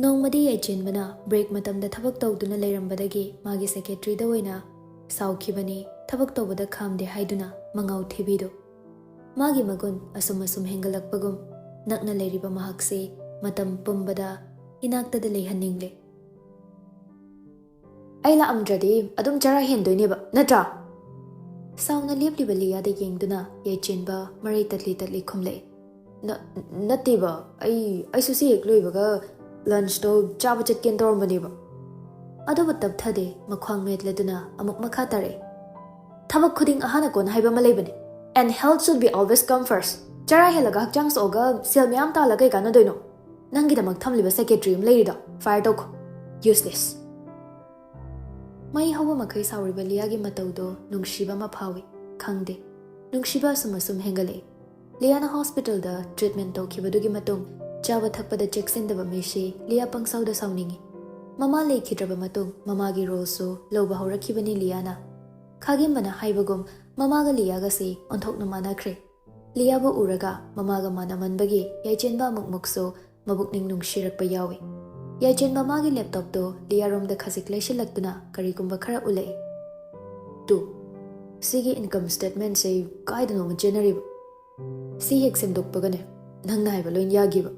ꯅꯣꯡꯃꯗꯤ ꯌꯥꯏꯆꯦꯟꯕꯅ break ꯃꯇꯝꯗ ꯊꯕꯛ ꯇꯧꯗꯨꯅ ꯂꯩꯔꯝꯕꯗꯒꯤ ꯃꯥꯒꯤ secretaryꯗ ꯑꯣꯏꯅ ꯁꯥꯎꯈꯤꯕꯅꯤ, ꯊꯕꯛ ꯇꯧꯕꯗ ꯈꯥꯝꯗꯦ ꯍꯥꯏꯗꯨꯅ ꯃꯉꯥꯎ ꯊꯤꯕꯤꯗꯨ꯫ ꯃꯥꯒꯤ ꯃꯒꯨꯟ ꯑꯁꯨꯝ ꯑꯁꯨꯝ ꯍꯦꯟꯒꯠꯂꯛꯄꯒꯨꯝ ꯅꯛꯅ ꯂꯩꯔꯤꯕ ꯃꯍꯥꯛꯁꯤ ꯃꯇꯝ ꯄꯨꯝꯕꯗ ꯏꯅꯥꯛꯇꯗ ꯂꯩꯍꯟꯅꯤꯡꯂꯦ꯫ "ꯑꯩ ꯂꯥꯛꯑꯝꯗ꯭ꯔꯗꯤ ꯑꯗꯨꯝ ꯆꯔꯥ ꯍꯦꯟꯗꯣꯏꯅꯦꯕ, ꯅꯠꯇ꯭ꯔꯥ?" ꯁꯥꯎꯅ ꯂꯦꯞꯂꯤꯕ ꯂꯤꯌꯥꯗ ꯌꯦꯡꯗꯨꯅ ꯌꯥꯏꯆꯦꯟꯕ ꯃꯔꯩ ꯇꯠꯂꯤ ꯇꯠꯂꯤ ꯈꯨꯝꯂꯛꯏ꯫ "ꯅ-, ꯅꯠꯇꯦꯕ, ꯑꯩ, ꯑꯩꯁꯨ ꯁꯤ ꯍꯦꯛ ꯂꯣꯏꯕꯒ lunchꯇꯣ ꯆꯥꯕ ꯆꯠꯀꯦꯅ ꯇꯧꯔꯝꯕꯅꯦꯕ꯫" ꯑꯗꯨꯕꯨ ꯇꯞꯊꯗꯦ, ꯃꯈ꯭ꯋꯥꯡ ꯃꯦꯠꯂꯗꯨꯅ ꯑꯃꯨꯛ ꯃꯈꯥ ꯇꯥꯔꯛꯏ꯫ "ꯊꯕꯛ ꯈꯨꯗꯤꯡ ꯑꯍꯥꯟꯅ ꯀꯣꯟꯅ ꯍꯥꯏꯕ ꯑꯃ ꯂꯩꯕꯅꯦ, and health should be always come first꯫ ꯆꯔꯥ ꯍꯦꯜꯂꯒ ꯍꯛꯆꯥꯡ ꯁꯣꯛꯑꯒ ꯁꯦꯜ ꯃꯌꯥꯝ ꯇꯥꯜꯂ ꯀꯩ ꯀꯥꯟꯅꯗꯣꯏꯅꯣ? ꯅꯪꯒꯤꯗꯃꯛ ꯊꯝꯂꯤꯕ secretary ꯑꯃ ꯂꯩꯔꯤꯗꯣ fire ꯇꯧꯈꯣ꯫ Useless!" ꯃꯩ ꯍꯧꯕ ꯃꯈꯩ ꯁꯥꯎꯔꯤꯕ ꯂꯤꯌꯥꯒꯤ ꯃꯇꯧꯗꯣ ꯅꯨꯡꯁꯤꯕ ꯑꯃ ꯐꯥꯎꯏ꯫ ꯈꯪꯗꯦ, ꯅꯨꯡꯁꯤꯕ ꯑꯁꯨꯝ ꯑꯁꯨꯝ ꯍꯦꯟꯒꯠꯂꯛꯏ꯫ ꯂꯤꯌꯥꯅ hospitalꯗ treatment ꯇꯧꯈꯤꯕꯗꯨꯒꯤ ꯃꯇꯨꯡ ꯆꯥꯕ ꯊꯛꯄꯗ ꯆꯦꯛꯁꯤꯟꯗꯕ ꯃꯤꯁꯤ ꯂꯤꯌꯥ ꯄꯪꯁꯥꯎꯗ ꯁꯥꯎꯅꯤꯡꯏ꯫ ꯃꯃꯥ ꯂꯩꯈꯤꯗ꯭ꯔꯕ ꯃꯇꯨꯡ ꯃꯃꯥꯒꯤ roleꯁꯨ ꯂꯧꯕ ꯍꯧꯔꯛꯈꯤꯕꯅꯤ ꯂꯤꯌꯥꯅ꯫ ꯈꯥꯒꯦꯝꯕꯅ ꯍꯥꯏꯕꯒꯨꯝ ꯃꯃꯥꯒ ꯂꯤꯌꯥꯒꯁꯤ ꯑꯣꯟꯊꯣꯛꯅ ꯃꯥꯟꯅꯈ꯭ꯔꯦ꯫ ꯂꯤꯌꯥꯕꯨ ꯎꯔꯒ ꯃꯃꯥꯒ ꯃꯥꯟꯅꯃꯟꯕꯒꯤ ꯌꯥꯏꯆꯦꯟꯕ ꯑꯃꯨꯛꯃꯨꯛꯁꯨ ꯃꯕꯨꯛꯅꯤꯡ ꯅꯨꯡꯁꯤꯔꯛꯄ ꯌꯥꯎꯏ꯫ ꯌꯥꯏꯆꯦꯟꯕ ꯃꯥꯒꯤ ꯂꯦꯞꯇꯣꯞꯇꯣ ꯂꯤꯌꯥꯔꯣꯝꯗ ꯈꯖꯤꯛ ꯂꯩꯁꯤꯜꯂꯛꯇꯨꯅ ꯀꯔꯤꯒꯨꯝꯕ ꯈꯔ ꯎꯠꯂꯛꯏ꯫ "ꯇꯨ, ꯁꯤꯒꯤ ꯏꯟꯀꯝ ꯁ꯭ꯇꯦꯠꯃꯦꯟꯁꯦ ꯀꯥꯏꯗꯅꯣꯃ ꯆꯦꯟꯅꯔꯤꯕ꯫ ꯁꯤ ꯍꯦꯛ ꯁꯦꯝꯗꯣꯛꯄꯒꯅꯦ, ꯅꯪꯅ ꯍꯥꯏꯕ ꯂꯣꯏ ꯌꯥꯈꯤꯕ꯫"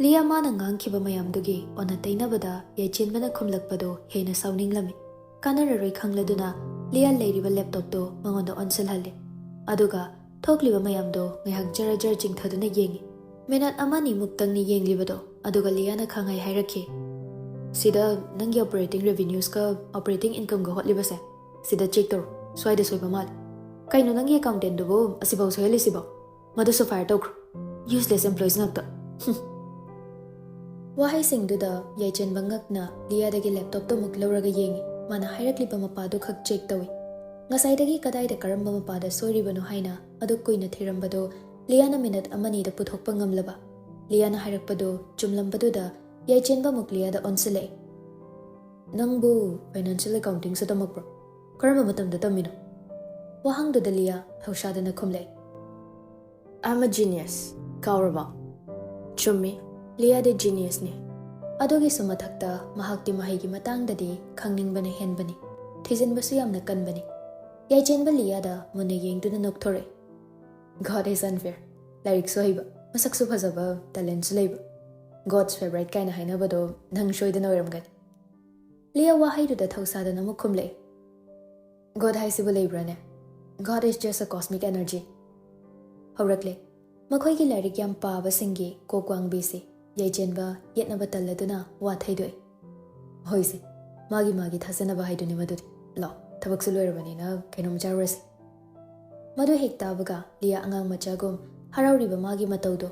ꯂꯤꯌꯥ ꯃꯥꯅ ꯉꯥꯡꯈꯤꯕ ꯃꯌꯥꯝꯗꯨꯒꯤ ꯑꯣꯟꯅ ꯇꯩꯅꯕꯗ ꯌꯥꯏꯆꯦꯟꯕꯅ ꯈꯨꯝꯂꯛꯄꯗꯣ ꯍꯦꯟꯅ ꯁꯥꯎꯅꯤꯡꯂꯝꯃꯤ꯫ ꯀꯥꯟꯅꯔꯔꯣꯏ ꯈꯪꯂꯗꯨꯅ ꯂꯤꯌꯥ ꯂꯩꯔꯤꯕ ꯂꯦꯞꯇꯣꯞꯇꯣ ꯃꯉꯣꯟꯗ ꯑꯣꯟꯁꯤꯜꯍꯜꯂꯦ꯫ ꯑꯗꯨꯒ ꯊꯣꯛꯂꯤꯕ ꯃꯌꯥꯝꯗꯣ ꯉꯥꯏꯍꯥꯛ ꯖꯔ ꯖꯔ ꯆꯤꯡꯊꯗꯨꯅ ꯌꯦꯡꯉꯤ꯫ ꯃꯤꯅꯠ ꯑꯃꯅꯤꯃꯨꯛꯇꯪꯅꯤ ꯌꯦꯡꯂꯤꯕꯗꯣ, ꯑꯗꯨꯒ ꯂꯤꯌꯥꯅ ꯈꯪꯍꯥꯏ ꯍꯥꯏꯔꯛꯈꯤ, "ꯁꯤꯗ ꯅꯪꯒꯤ ꯑꯣꯄꯔꯦꯇꯤꯡ ꯔꯦꯚꯤꯅ꯭ꯌꯨꯁꯀ ꯑꯣꯄꯔꯦꯇꯤꯡ ꯏꯟꯀꯝꯒ ꯍꯣꯠꯂꯤꯕꯁꯦ, ꯁꯤꯗ ꯆꯦꯛ ꯇꯧꯔꯣ, ꯁ꯭ꯋꯥꯏꯗ ꯁꯣꯏꯕ ꯃꯥꯜꯂꯦ꯫ ꯀꯩꯅꯣ, ꯅꯪꯒꯤ ꯑꯦꯀꯥꯎꯟꯇꯦꯟꯗꯨꯕꯨ ꯑꯁꯤꯐꯥꯎ ꯁꯣꯏꯍꯜꯂꯤꯁꯤꯕꯣ? ꯃꯗꯨꯁꯨ ꯐꯥꯏꯌꯔ ꯇꯧꯈ꯭ꯔꯣ꯫ ꯌꯨꯁꯂꯦꯁ ꯑꯦꯝꯄ꯭ꯂꯣꯌꯤꯁ ꯉꯥꯛꯇ꯫" ꯍꯨꯝ꯫ ꯋꯥꯍꯩꯁꯤꯡꯗꯨꯗ ꯌꯥꯏꯆꯦꯟꯕ ꯉꯛꯅ ꯂꯤꯌꯥꯗꯒꯤ ꯂꯦꯞꯇꯣꯞꯇꯣ ꯑꯃꯨꯛ ꯂꯧꯔꯒ ꯌꯦꯡꯉꯤ꯫ ꯃꯥꯅ ꯍꯥꯏꯔꯛꯂꯤꯕ ꯃꯄꯥꯗꯨ ꯈꯛ ꯆꯦꯛ ꯇꯧꯏ꯫ ꯉꯁꯥꯏꯗꯒꯤ ꯀꯗꯥꯏꯗ ꯀꯔꯝꯕ ꯃꯄꯥꯗ ꯁꯣꯏꯔꯤꯕꯅꯣ ꯍꯥꯏꯅ ꯑꯗꯨꯛ ꯀꯨꯏꯅ ꯊꯤꯔꯝꯕꯗꯣ ꯂꯤꯌꯥꯅ ꯃꯤꯅꯠ ꯑꯃꯅꯤꯗ ꯄꯨꯊꯣꯛꯄ ꯉꯝꯂꯕ꯫ ꯂꯤꯌꯥꯅ ꯍꯥꯏꯔꯛꯄꯗꯨ ꯆꯨꯝꯂꯝꯕꯗꯨꯗ ꯌꯥꯏꯆꯦꯟꯕ ꯑꯃꯨꯛ ꯂꯤꯌꯥꯗ ꯑꯣꯟꯁꯤꯜꯂꯛꯏ꯫ "ꯅꯪꯕꯨ ꯐꯥꯏꯅꯥꯟꯁꯤꯌꯦꯜ ꯑꯦꯀꯥꯎꯟꯇꯤꯡꯁꯨ ꯇꯝꯃꯛꯄ꯭ꯔꯣ? ꯀꯔꯝꯕ ꯃꯇꯝꯗ ꯇꯝꯃꯤꯅꯣ?" ꯋꯥꯍꯪꯗꯨꯗ ꯂꯤꯌꯥ ꯊꯧꯁꯥꯗꯅ ꯈꯨꯝꯂꯛꯏ꯫ "I'm a genius꯫ ꯀꯥꯎꯔꯕꯣ?" ꯆꯨꯝꯃꯤ, ꯂꯤꯌꯥꯗꯤ ꯖꯤꯅꯤꯌꯁꯅꯤ꯫ ꯑꯗꯨꯒꯤꯁꯨ ꯃꯊꯛꯇ ꯃꯍꯥꯛꯇꯤ ꯃꯍꯩꯒꯤ ꯃꯇꯥꯡꯗꯗꯤ ꯈꯪꯅꯤꯡꯕꯅ ꯍꯦꯟꯕꯅꯤ, ꯊꯤꯖꯤꯟꯕꯁꯨ ꯌꯥꯝꯅ ꯀꯟꯕꯅꯤ꯫ ꯌꯥꯏꯆꯦꯟꯕ ꯂꯤꯌꯥꯗ ꯃꯨꯟꯅ ꯌꯦꯡꯗꯨꯅ ꯅꯣꯛꯊꯣꯔꯛꯏ꯫ "God is unfair꯫ ꯂꯥꯏꯔꯤꯛꯁꯨ ꯍꯩꯕ, ꯃꯁꯛꯁꯨ ꯐꯖꯕ, ꯇꯦꯂꯦꯟꯠꯁꯨ ꯂꯩꯕ꯫ God's favourite ꯀꯥꯏꯅ ꯍꯥꯏꯅꯕꯗꯣ ꯅꯪ ꯁꯣꯏꯗꯅ ꯑꯣꯏꯔꯝꯒꯅꯤ꯫" ꯂꯤꯌꯥ ꯋꯥꯍꯩꯗꯨꯗ ꯊꯧꯁꯥꯗꯅ ꯑꯃꯨꯛ ꯈꯨꯝꯂꯛꯏ꯫ "God ꯍꯥꯏꯁꯤꯕꯨ ꯂꯩꯕ꯭ꯔꯥꯅꯦ? God is just a cosmic energy꯫" ꯍꯧꯔꯛꯂꯦ꯫ ꯃꯈꯣꯏꯒꯤ ꯂꯥꯏꯔꯤꯛ ꯌꯥꯝ ꯄꯥꯕꯁꯤꯡꯒꯤ ꯀꯣꯛ ꯋꯥꯡꯕꯤꯁꯤ ꯌꯥꯏꯆꯦꯟꯕ ꯌꯦꯠꯅꯕ ꯇꯜꯂꯗꯨꯅ ꯋꯥ ꯊꯩꯗꯣꯛꯏ꯫ "ꯍꯣꯏꯁꯦ, ꯃꯥꯒꯤ ꯃꯥꯒꯤ ꯊꯥꯖꯅꯕ ꯍꯥꯏꯗꯨꯅꯤ ꯃꯗꯨꯗꯤ꯫ ꯂꯥꯎ, ꯊꯕꯛꯁꯨ ꯂꯣꯏꯔꯕꯅꯤꯅ ꯀꯩꯅꯣꯝ ꯆꯥꯔꯨꯔꯁꯤ꯫" ꯃꯗꯨ ꯍꯦꯛ ꯇꯥꯕꯒ ꯂꯤꯌꯥ ꯑꯉꯥꯡ ꯃꯆꯥꯒꯨꯝ ꯍꯔꯥꯎꯔꯤꯕ ꯃꯥꯒꯤ ꯃꯇꯧꯗꯣ꯫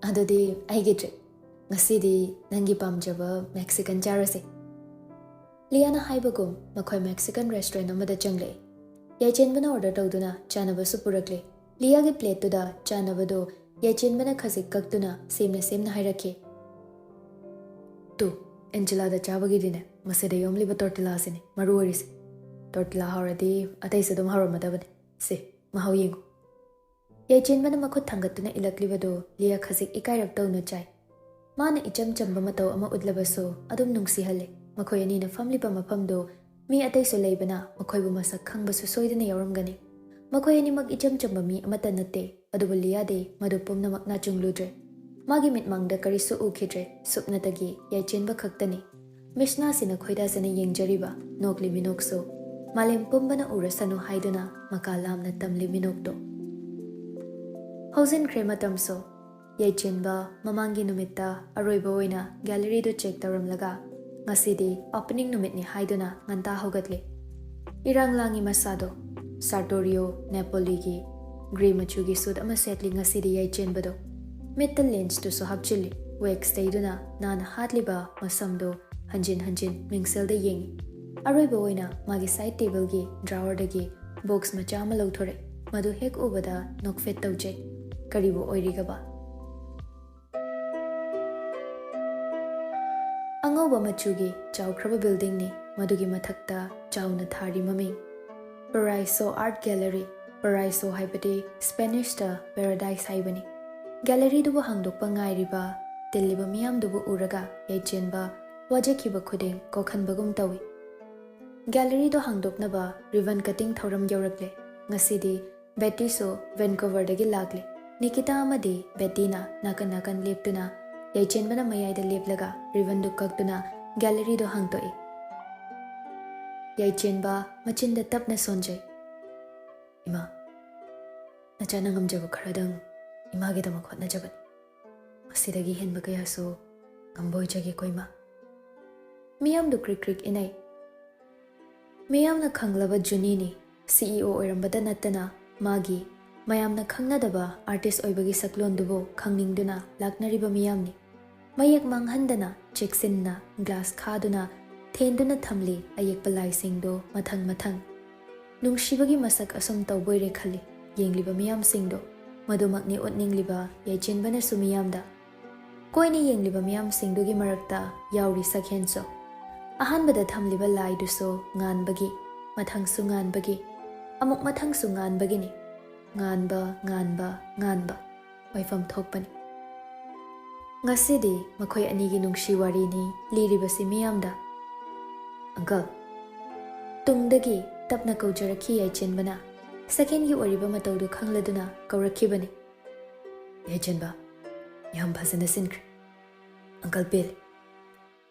"ꯑꯗꯨꯗꯤ ꯑꯩꯒꯤ treat꯫ ꯉꯁꯤꯗꯤ ꯅꯪꯒꯤ ꯄꯥꯝꯖꯕ Mexican ꯆꯥꯔꯁꯦ꯫" ꯂꯤꯌꯥꯅ ꯍꯥꯏꯕꯒꯨꯝ ꯃꯈꯣꯏ Mexican restaurant ꯑꯃꯗ ꯆꯪꯂꯛꯏ꯫ ꯌꯥꯏꯆꯦꯟꯕꯅ order ꯇꯧꯗꯨꯅ ꯆꯥꯅꯕꯁꯨ ꯄꯨꯔꯛꯂꯦ꯫ ꯂꯤꯌꯥꯒꯤ plateꯇꯨꯗ ꯆꯥꯅꯕꯗꯨ ꯌꯥꯏꯆꯦꯟꯕꯅ ꯈꯖꯤꯛ ꯀꯛꯇꯨꯅ ꯁꯦꯝꯅ ꯁꯦꯝꯅ ꯍꯥꯏꯔꯛꯈꯤ꯫ "ꯇꯨ, ꯑꯦꯟꯖꯦꯂꯥꯗ ꯆꯥꯕꯒꯤꯗꯤꯅꯦ, ꯃꯁꯤꯗ ꯌꯣꯝꯂꯤꯕ tortillaꯁꯤꯅꯤ ꯃꯔꯨ ꯑꯣꯏꯔꯤꯁꯦ꯫ ꯇꯣꯔꯇꯤꯂꯥ ꯍꯥꯎꯔꯗꯤ ꯑꯇꯩꯁꯨ ꯑꯗꯨꯝ ꯍꯥꯎꯔꯝꯃꯗꯕꯅꯤ꯫ ꯁꯦ, ꯃꯍꯥꯎ ꯌꯦꯡꯉꯨ꯫ ꯌꯥꯏꯆꯦꯟꯕꯅ ꯃꯈꯨꯠ ꯊꯥꯡꯒꯠꯇꯨꯅ ꯏꯜꯂꯛꯂꯤꯕꯗꯨ ꯂꯤꯌꯥ ꯈꯖꯤꯛ ꯏꯀꯥꯏꯔꯞ ꯇꯧꯅ ꯆꯥꯏ꯫ ꯃꯥꯅ ꯏꯆꯝ ꯆꯝꯕ ꯃꯇꯧ ꯑꯃ ꯎꯠꯂꯕꯁꯨ ꯑꯗꯨꯝ ꯅꯨꯡꯁꯤꯍꯜꯂꯦ꯫ ꯃꯈꯣꯏ ꯑꯅꯤꯅ ꯐꯝꯂꯤꯕ ꯃꯐꯝꯗꯨ ꯃꯤ ꯑꯇꯩꯁꯨ ꯂꯩꯕꯅ ꯃꯈꯣꯏꯕꯨ ꯃꯁꯛ ꯈꯪꯕꯁꯨ ꯁꯣꯏꯗꯅ ꯌꯥꯎꯔꯝꯒꯅꯤ꯫ ꯃꯈꯣꯏ ꯑꯅꯤꯃꯛ ꯏꯆꯝ ꯆꯝꯕ ꯃꯤ ꯑꯃꯠꯇ ꯅꯠꯇꯦ, ꯑꯗꯨꯕꯨ ꯂꯤꯌꯥꯗꯤ ꯃꯗꯨ ꯄꯨꯝꯅꯃꯛ ꯅꯥꯆꯨꯡꯂꯨꯗ꯭ꯔꯦ꯫ ꯃꯥꯒꯤ ꯃꯤꯠꯃꯥꯡꯗ ꯀꯔꯤꯁꯨ ꯎꯈꯤꯗ꯭ꯔꯦ, ꯁꯨꯞꯅꯇꯒꯤ ꯌꯥꯏꯆꯦꯟꯕ ꯈꯛꯇꯅꯤ꯫ ꯃꯤꯁꯅꯥꯁꯤꯅ ꯈꯣꯏꯗꯥꯖꯅ ꯌꯦꯡꯖꯔꯤꯕ ꯅꯣꯛꯂꯤ ꯃꯤꯅꯣꯛꯁꯨ ꯃꯥꯂꯦꯝ ꯄꯨꯝꯕꯅ ꯎꯔꯁꯅꯨ ꯍꯥꯏꯗꯨꯅ ꯃꯀꯥ ꯂꯥꯝꯅ ꯇꯝꯂꯤ ꯃꯤꯅꯣꯛꯇꯣ꯫ ꯍꯧꯖꯤꯟꯈ꯭ꯔꯦ ꯃꯇꯝꯁꯨ꯫ ꯌꯥꯏꯆꯦꯟꯕ ꯃꯃꯥꯡꯒꯤ ꯅꯨꯃꯤꯠꯇ ꯑꯔꯣꯏꯕ ꯑꯣꯏꯅ ꯒꯦꯂꯔꯤꯗꯨ ꯆꯦꯛ ꯇꯧꯔꯝꯂꯒ ꯉꯁꯤꯗꯤ ꯑꯣꯄꯅꯤꯡ ꯅꯨꯃꯤꯠꯅꯤ ꯍꯥꯏꯗꯨꯅ ꯉꯟꯇꯥ ꯍꯧꯒꯠꯂꯦ꯫ ꯏꯔꯥꯡ ꯂꯥꯡꯉꯤ ꯃꯁꯥꯗꯣ꯫ ꯁꯥꯔꯇꯣꯔꯤꯑꯣ ꯅꯦꯄꯣꯂꯤꯒꯤ ꯒ꯭ꯔꯦ ꯃꯆꯨꯒꯤ ꯁꯨꯠ ꯑꯃ ꯁꯦꯠꯂꯤ ꯉꯁꯤꯗꯤ ꯌꯥꯏꯆꯦꯟꯕꯗꯣ꯫ ꯃꯤꯠꯇ ꯂꯦꯟꯁꯇꯨꯁꯨ ꯍꯥꯞꯆꯤꯜꯂꯤ꯫ ꯋꯦꯛꯁ ꯇꯩꯗꯨꯅ ꯅꯥꯟꯅ ꯍꯥꯠꯂꯤꯕ ꯃꯁꯝꯗꯣ ꯍꯟꯖꯤꯟ ꯍꯟꯖꯤꯟ ꯃꯤꯡꯁꯦꯜꯗ ꯌꯦꯡꯉꯤ꯫ ꯑꯔꯣꯏꯕ ꯑꯣꯏꯅ ꯃꯥꯒꯤ ꯁꯥꯏꯠ ꯇꯦꯕꯜꯒꯤ ꯗ꯭ꯔꯥꯋꯔꯗꯒꯤ ꯕꯣꯛꯁ ꯃꯆꯥ ꯑꯃ ꯂꯧꯊꯣꯔꯛꯏ꯫ ꯃꯗꯨ ꯍꯦꯛ ꯎꯕꯗ ꯅꯣꯛꯐꯦꯠ ꯇꯧꯖꯩ꯫ ꯀꯔꯤꯕꯨ ꯑꯣꯏꯔꯤꯒꯕ? ꯑꯉꯧꯕ ꯃꯆꯨꯒꯤ ꯆꯥꯎꯈ꯭ꯔꯕ ꯕꯤꯜꯗꯤꯡꯅꯤ꯫ ꯃꯗꯨꯒꯤ ꯃꯊꯛꯇ ꯆꯥꯎꯅ ꯊꯥꯔꯤ ꯃꯃꯤꯡ Paraiso Art Gallery꯫ ꯄꯔꯥꯏꯁꯣ ꯍꯥꯏꯕꯗꯤ ꯁ꯭ꯄꯦꯅꯤꯁꯇ ꯄꯦꯔꯥꯗꯥꯏꯁ ꯍꯥꯏꯕꯅꯤ꯫ ꯒꯦꯂꯔꯤꯗꯨꯕꯨ ꯍꯥꯡꯗꯣꯛꯄ ꯉꯥꯏꯔꯤꯕ ꯇꯤꯜꯂꯤꯕ ꯃꯤꯌꯥꯝꯗꯨꯕꯨ ꯎꯔꯒ ꯌꯥꯏꯆꯦꯟꯕ ꯋꯥꯖꯈꯤꯕ ꯈꯨꯗꯤꯡ ꯀꯣꯛꯍꯟꯕꯒꯨꯝ ꯇꯧꯏ꯫ ꯒꯦꯂꯔꯤꯗꯨ ꯍꯥꯡꯗꯣꯛꯅꯕ ꯔꯤꯕꯟ ꯀꯠꯇꯤꯡ ꯊꯧꯔꯝ ꯌꯧꯔꯛꯂꯦ꯫ ꯉꯁꯤꯗꯤ ꯕꯦꯇꯤꯁꯨ ꯚꯦꯟꯀꯨꯚꯔꯗꯒꯤ ꯂꯥꯛꯂꯦ꯫ ꯅꯤꯀꯤꯇꯥ ꯑꯃꯗꯤ ꯕꯦꯇꯤꯅ ꯅꯥꯀꯟ ꯅꯥꯀꯟ ꯂꯦꯞꯇꯨꯅ ꯌꯥꯏꯆꯦꯟꯕꯅ ꯃꯌꯥꯏꯗ ꯂꯦꯞꯂꯒ ꯔꯤꯕꯟꯗꯨ ꯀꯛꯇꯨꯅ ꯒꯦꯂꯔꯤꯗꯨ ꯍꯥꯡꯗꯣꯛꯏ꯫ ꯌꯥꯏꯆꯦꯟꯕ ꯃꯆꯤꯟꯗ ꯇꯞꯅ ꯁꯣꯟꯖꯩ꯫ "ꯏꯃꯥ, ꯅꯆꯥꯅ ꯉꯝꯖꯕ ꯈꯔꯗꯪ ꯏꯃꯥꯒꯤꯗꯃꯛ ꯍꯣꯠꯅꯖꯕꯅꯤ꯫ ꯃꯁꯤꯗꯒꯤ ꯍꯦꯟꯕ ꯀꯌꯥꯁꯨ ꯉꯝꯕ ꯑꯣꯏꯖꯒꯦꯀꯣ, ꯏꯃꯥ꯫" ꯃꯤꯌꯥꯝꯗꯨ ꯀ꯭ꯔꯤꯛ ꯀ꯭ꯔꯤꯛ ꯏꯅꯩ꯫ ꯃꯤꯌꯥꯝꯅ ꯈꯪꯂꯕ ꯖꯨꯅꯤꯅꯤ꯫ ꯁꯤ ꯏ ꯑꯣ ꯑꯣꯏꯔꯝꯕꯇ ꯅꯠꯇꯅ ꯃꯥꯒꯤ ꯃꯌꯥꯝꯅ ꯈꯪꯅꯗꯕ ꯑꯥꯔꯇꯤꯁ ꯑꯣꯏꯕꯒꯤ ꯁꯛꯂꯣꯟꯗꯨꯕꯨ ꯈꯪꯅꯤꯡꯗꯨꯅ ꯂꯥꯛꯅꯔꯤꯕ ꯃꯤꯌꯥꯝꯅꯤ꯫ ꯃꯌꯦꯛ ꯃꯥꯡꯍꯟꯗꯅ ꯆꯦꯛꯁꯤꯟꯅ ꯒ꯭ꯂꯥꯁ ꯈꯥꯗꯨꯅ ꯊꯦꯟꯗꯨꯅ ꯊꯝꯂꯤ ꯑꯌꯦꯛꯄ ꯂꯥꯏꯁꯤꯡꯗꯣ ꯃꯊꯪ ꯃꯊꯪ꯫ ꯅꯨꯡꯁꯤꯕꯒꯤ ꯃꯁꯛ ꯑꯁꯨꯝ ꯇꯧꯕꯣꯏꯔꯦ ꯈꯜꯂꯤ ꯌꯦꯡꯂꯤꯕ ꯃꯤꯌꯥꯝꯁꯤꯡꯗꯣ꯫ ꯃꯗꯨꯃꯛꯅꯤ ꯎꯠꯅꯤꯡꯂꯤꯕ ꯌꯥꯏꯆꯦꯟꯕꯅꯁꯨ ꯃꯤꯌꯥꯝꯗ꯫ ꯀꯣꯏꯅ ꯌꯦꯡꯂꯤꯕ ꯃꯤꯌꯥꯝꯁꯤꯡꯗꯨꯒꯤ ꯃꯔꯛꯇ ꯌꯥꯎꯔꯤ ꯁꯛꯍꯦꯟꯁꯨ꯫ ꯑꯍꯥꯟꯕꯗ ꯊꯝꯂꯤꯕ ꯂꯥꯏꯗꯨꯁꯨ ꯉꯥꯟꯕꯒꯤ ꯃꯊꯪꯁꯨ ꯉꯥꯟꯕꯒꯤ, ꯑꯃꯨꯛ ꯃꯊꯪꯁꯨ ꯉꯥꯟꯕꯒꯤꯅꯤ꯫ ꯉꯥꯟꯕ, ꯉꯥꯟꯕ, ꯉꯥꯟꯕ ꯑꯣꯏꯐꯝ ꯊꯣꯛꯄꯅꯤ꯫ ꯉꯁꯤꯗꯤ ꯃꯈꯣꯏ ꯑꯅꯤꯒꯤ ꯅꯨꯡꯁꯤ ꯋꯥꯔꯤꯅꯤ ꯂꯤꯔꯤꯕꯁꯤ ꯃꯤꯌꯥꯝꯗ꯫ "ꯑꯪꯀꯜ!" ꯇꯨꯡꯗꯒꯤ ꯇꯞꯅ ꯀꯧꯖꯔꯛꯈꯤ ꯌꯥꯏꯆꯦꯟꯕꯅ꯫ ꯁꯦꯀꯦꯟꯒꯤ ꯑꯣꯏꯔꯤꯕ ꯃꯇꯧꯗꯨ ꯈꯪꯂꯗꯨꯅ ꯀꯧꯔꯛꯈꯤꯕꯅꯤ꯫ "ꯌꯥꯏꯆꯦꯟꯕ, ꯌꯥꯝ ꯐꯖꯅ ꯁꯤꯟꯈ꯭ꯔꯦ꯫ ꯑꯪꯀꯜ ꯄꯦꯜꯂꯦ꯫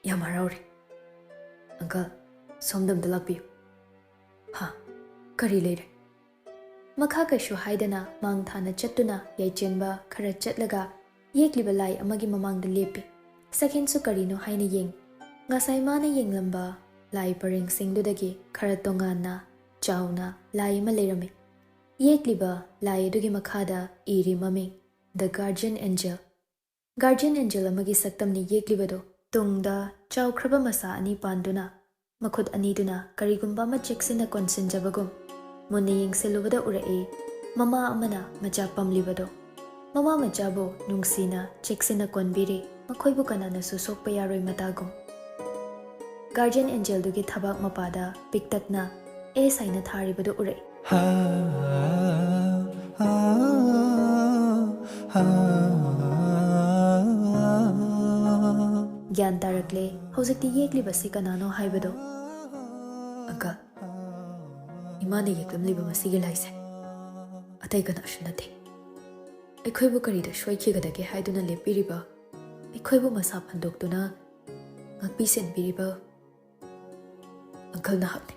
ꯌꯥꯝ ꯍꯔꯥꯎꯔꯦ꯫ ꯑꯪꯀꯜ, ꯁꯣꯝꯗ ꯑꯝꯇ ꯂꯥꯛꯄꯤꯌꯨ꯫ ꯍꯥ, ꯀꯔꯤ ꯂꯩꯔꯦ?" ꯃꯈꯥ ꯀꯩꯁꯨ ꯍꯥꯏꯗꯅ ꯃꯥꯡ ꯊꯥꯅ ꯆꯠꯇꯨꯅ ꯌꯥꯏꯆꯦꯟꯕ ꯈꯔ ꯆꯠꯂꯒ ꯌꯦꯛꯂꯤꯕ ꯂꯥꯏ ꯑꯃꯒꯤ ꯃꯃꯥꯡꯗ ꯂꯦꯞꯄꯤ꯫ ꯁꯦꯀꯦꯟꯁꯨ ꯀꯔꯤꯅꯣ ꯍꯥꯏꯅ ꯌꯦꯡꯉꯤ꯫ ꯉꯁꯥꯏ ꯃꯥꯅ ꯌꯦꯡꯂꯝꯕ ꯂꯥꯏ ꯄꯔꯦꯡꯁꯤꯡꯗꯨꯗꯒꯤ ꯈꯔ ꯇꯣꯉꯥꯟꯅ, ꯆꯥꯎꯅ ꯂꯥꯏ ꯑꯃ ꯂꯩꯔꯝꯃꯤ꯫ ꯌꯦꯛꯂꯤꯕ ꯂꯥꯏ ꯑꯗꯨꯒꯤ ꯃꯈꯥꯗ ꯏꯔꯤ ꯃꯃꯤꯡ, "The Guardian Angel"꯫ Guardian Angel ꯑꯃꯒꯤ ꯁꯛꯇꯝꯅꯤ ꯌꯦꯛꯂꯤꯕꯗꯨ꯫ ꯇꯨꯡꯗ ꯆꯥꯎꯈ꯭ꯔꯕ ꯃꯁꯥ ꯑꯅꯤ ꯄꯥꯟꯗꯨꯅ, ꯃꯈꯨꯠ ꯑꯅꯤꯗꯨꯅ ꯀꯔꯤꯒꯨꯝꯕ ꯑꯃ ꯆꯦꯛꯁꯤꯟꯅ ꯀꯣꯟꯁꯤꯟꯖꯕꯒꯨꯝ, ꯃꯨꯟꯅ ꯌꯦꯡꯁꯤꯜꯂꯨꯕꯗ ꯎꯔꯛꯏ ꯃꯃꯥ ꯑꯃꯅ ꯃꯆꯥ ꯄꯝꯂꯤꯕꯗꯨ꯫ ꯃꯃꯥ ꯃꯆꯥꯕꯨ ꯅꯨꯡꯁꯤꯅ ꯆꯦꯛꯁꯤꯟꯅ ꯀꯣꯟꯕꯤꯔꯤ, ꯃꯈꯣꯏꯕꯨ ꯀꯅꯥꯅꯁꯨ ꯁꯣꯛꯄ ꯌꯥꯔꯣꯏ ꯃꯇꯥꯒꯨꯝ꯫ Guardian Angelꯗꯨꯒꯤ ꯊꯕꯥꯛ ꯃꯄꯥꯗ ꯄꯤꯛꯇꯛꯅ S ꯍꯥꯏꯅ ꯊꯥꯔꯤꯕꯗꯨ ꯎꯔꯛꯏ꯫ ꯒ꯭ꯌꯥꯟ ꯇꯥꯔꯛꯂꯦ ꯍꯧꯖꯤꯛꯇꯤ ꯌꯦꯛꯂꯤꯕꯁꯤ ꯀꯅꯥꯅꯣ ꯍꯥꯏꯕꯗꯣ꯫ "ꯑꯪꯀꯜ, ꯏꯃꯥꯅ ꯌꯦꯛꯂꯝꯂꯤꯕ ꯃꯁꯤꯒꯤ ꯂꯥꯏꯁꯦ ꯑꯇꯩ ꯀꯅꯥꯁꯨ ꯅꯠꯇꯦ꯫ ꯑꯩꯈꯣꯏꯕꯨ ꯀꯔꯤꯗ ꯁꯣꯏꯈꯤꯒꯗꯒꯦ ꯍꯥꯏꯗꯨꯅ ꯂꯦꯞꯄꯤꯔꯤꯕ, ꯑꯩꯈꯣꯏꯕꯨ ꯃꯁꯥ ꯐꯟꯗꯣꯛꯇꯨꯅ ꯉꯥꯛꯄꯤ ꯁꯦꯟꯕꯤꯔꯤꯕ ꯑꯪꯀꯜ ꯅꯍꯥꯛꯅꯤ꯫"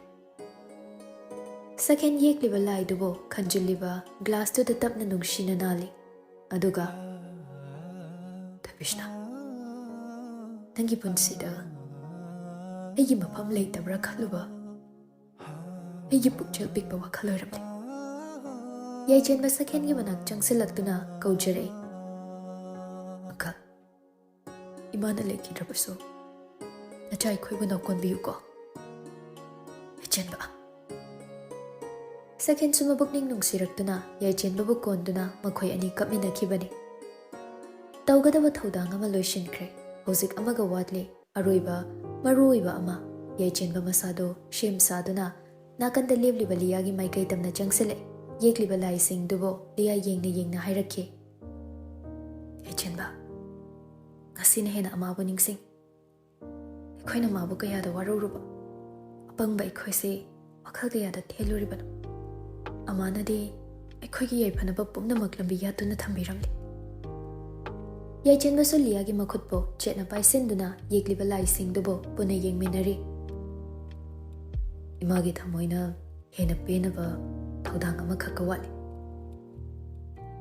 ꯁꯦꯀꯦꯟ ꯌꯦꯛꯂꯤꯕ ꯂꯥꯏꯗꯨꯕꯨ ꯈꯟꯖꯤꯜꯂꯤꯕ ꯒ꯭ꯂꯥꯁꯇꯨꯗ ꯇꯞꯅ ꯅꯨꯡꯁꯤꯅ ꯅꯥꯜꯂꯤ꯫ ꯑꯗꯨꯒ, "ꯊꯕꯤꯁꯅꯥ, ꯅꯪꯒꯤ ꯄꯨꯟꯁꯤꯗ ꯑꯩꯒꯤ ꯃꯐꯝ ꯂꯩꯇꯕ꯭ꯔꯥ ꯈꯜꯂꯨꯕ, ꯑꯩꯒꯤ ꯄꯨꯛꯆꯦꯜ ꯄꯤꯛꯄ ꯋꯥꯈꯜ ꯑꯣꯏꯔꯝꯂꯦ꯫" ꯌꯥꯏꯆꯦꯟꯕ ꯁꯦꯀꯦꯟꯒꯤ ꯃꯅꯥꯛ ꯆꯪꯁꯤꯜꯂꯛꯇꯨꯅ ꯀꯧꯖꯔꯛꯏ꯫ "ꯑꯪꯀꯜ, ꯏꯃꯥꯅ ꯂꯩꯈꯤꯗ꯭ꯔꯕꯁꯨ ꯅꯆꯥ ꯑꯩꯈꯣꯏꯕꯨ ꯅꯧꯀꯣꯟꯕꯤꯌꯨꯀꯣ, ꯌꯥꯏꯆꯦꯟꯕ꯫" ꯁꯦꯀꯦꯟꯁꯨ ꯃꯕꯨꯛꯅꯤꯡ ꯅꯨꯡꯁꯤꯔꯛꯇꯨꯅ ꯌꯥꯏꯆꯦꯟꯕꯕꯨ ꯀꯣꯟꯗꯨꯅ ꯃꯈꯣꯏ ꯑꯅꯤ ꯀꯞꯃꯤꯟꯅꯈꯤꯕꯅꯤ꯫ ꯇꯧꯒꯗꯕ ꯊꯧꯗꯥꯡ ꯑꯃ ꯂꯣꯏꯁꯤꯟꯈ꯭ꯔꯦ꯫ ꯍꯧꯖꯤꯛ ꯑꯃꯒ ꯋꯥꯠꯂꯤ꯫ ꯑꯔꯣꯏꯕ, ꯃꯔꯨꯑꯣꯏꯕ ꯑꯃ, ꯌꯥꯏꯆꯦꯟꯕ ꯃꯁꯥꯗꯣ ꯁꯦꯝ ꯁꯥꯗꯨꯅ ꯅꯥꯀꯟꯗ ꯂꯦꯞꯂꯤꯕ ꯂꯤꯌꯥꯒꯤ ꯃꯥꯏꯀꯩ ꯇꯝꯅ ꯆꯪꯁꯤꯜꯂꯛꯏ꯫ ꯌꯦꯛꯂꯤꯕ ꯂꯥꯏꯁꯤꯡꯗꯨꯕꯨ ꯂꯤꯌꯥ ꯌꯦꯡꯅ ꯌꯦꯡꯅ ꯍꯥꯏꯔꯛꯈꯤ, "ꯌꯥꯏꯆꯦꯟꯕ, ꯉꯁꯤꯅ ꯍꯦꯟꯅ ꯑꯃꯥꯕꯨ ꯅꯤꯡꯁꯤꯡ꯫ ꯑꯩꯈꯣꯏꯅ ꯃꯥꯕꯨ ꯀꯌꯥꯗ ꯋꯥꯔꯧꯔꯨꯕ, ꯑꯄꯪꯕ ꯑꯩꯈꯣꯏꯁꯦ ꯋꯥꯈꯜ ꯀꯌꯥꯗ ꯊꯦꯜꯂꯨꯔꯤꯕꯅꯣ? ꯑꯃꯥꯅꯗꯤ ꯑꯩꯈꯣꯏꯒꯤ ꯌꯥꯏꯐꯅꯕ ꯄꯨꯝꯅꯃꯛ ꯂꯝꯕꯤ ꯌꯥꯠꯇꯨꯅ ꯊꯝꯕꯤꯔꯝꯂꯦ꯫" ꯌꯥꯏꯆꯦꯟꯕꯁꯨ ꯂꯤꯌꯥꯒꯤ ꯃꯈꯨꯠꯄꯨ ꯆꯦꯠꯅ ꯄꯥꯏꯁꯤꯟꯗꯨꯅ ꯌꯦꯛꯂꯤꯕ ꯂꯥꯏꯁꯤꯡꯗꯨꯕꯨ ꯄꯨꯟꯅ ꯌꯦꯡꯃꯤꯟꯅꯔꯤ꯫ "ꯏꯃꯥꯒꯤ ꯊꯃꯣꯏꯅ ꯍꯦꯟꯅ ꯄꯦꯟꯅꯕ ꯊꯧꯗꯥꯡ ꯑꯃꯈꯛꯀ ꯋꯥꯠꯂꯤ꯫"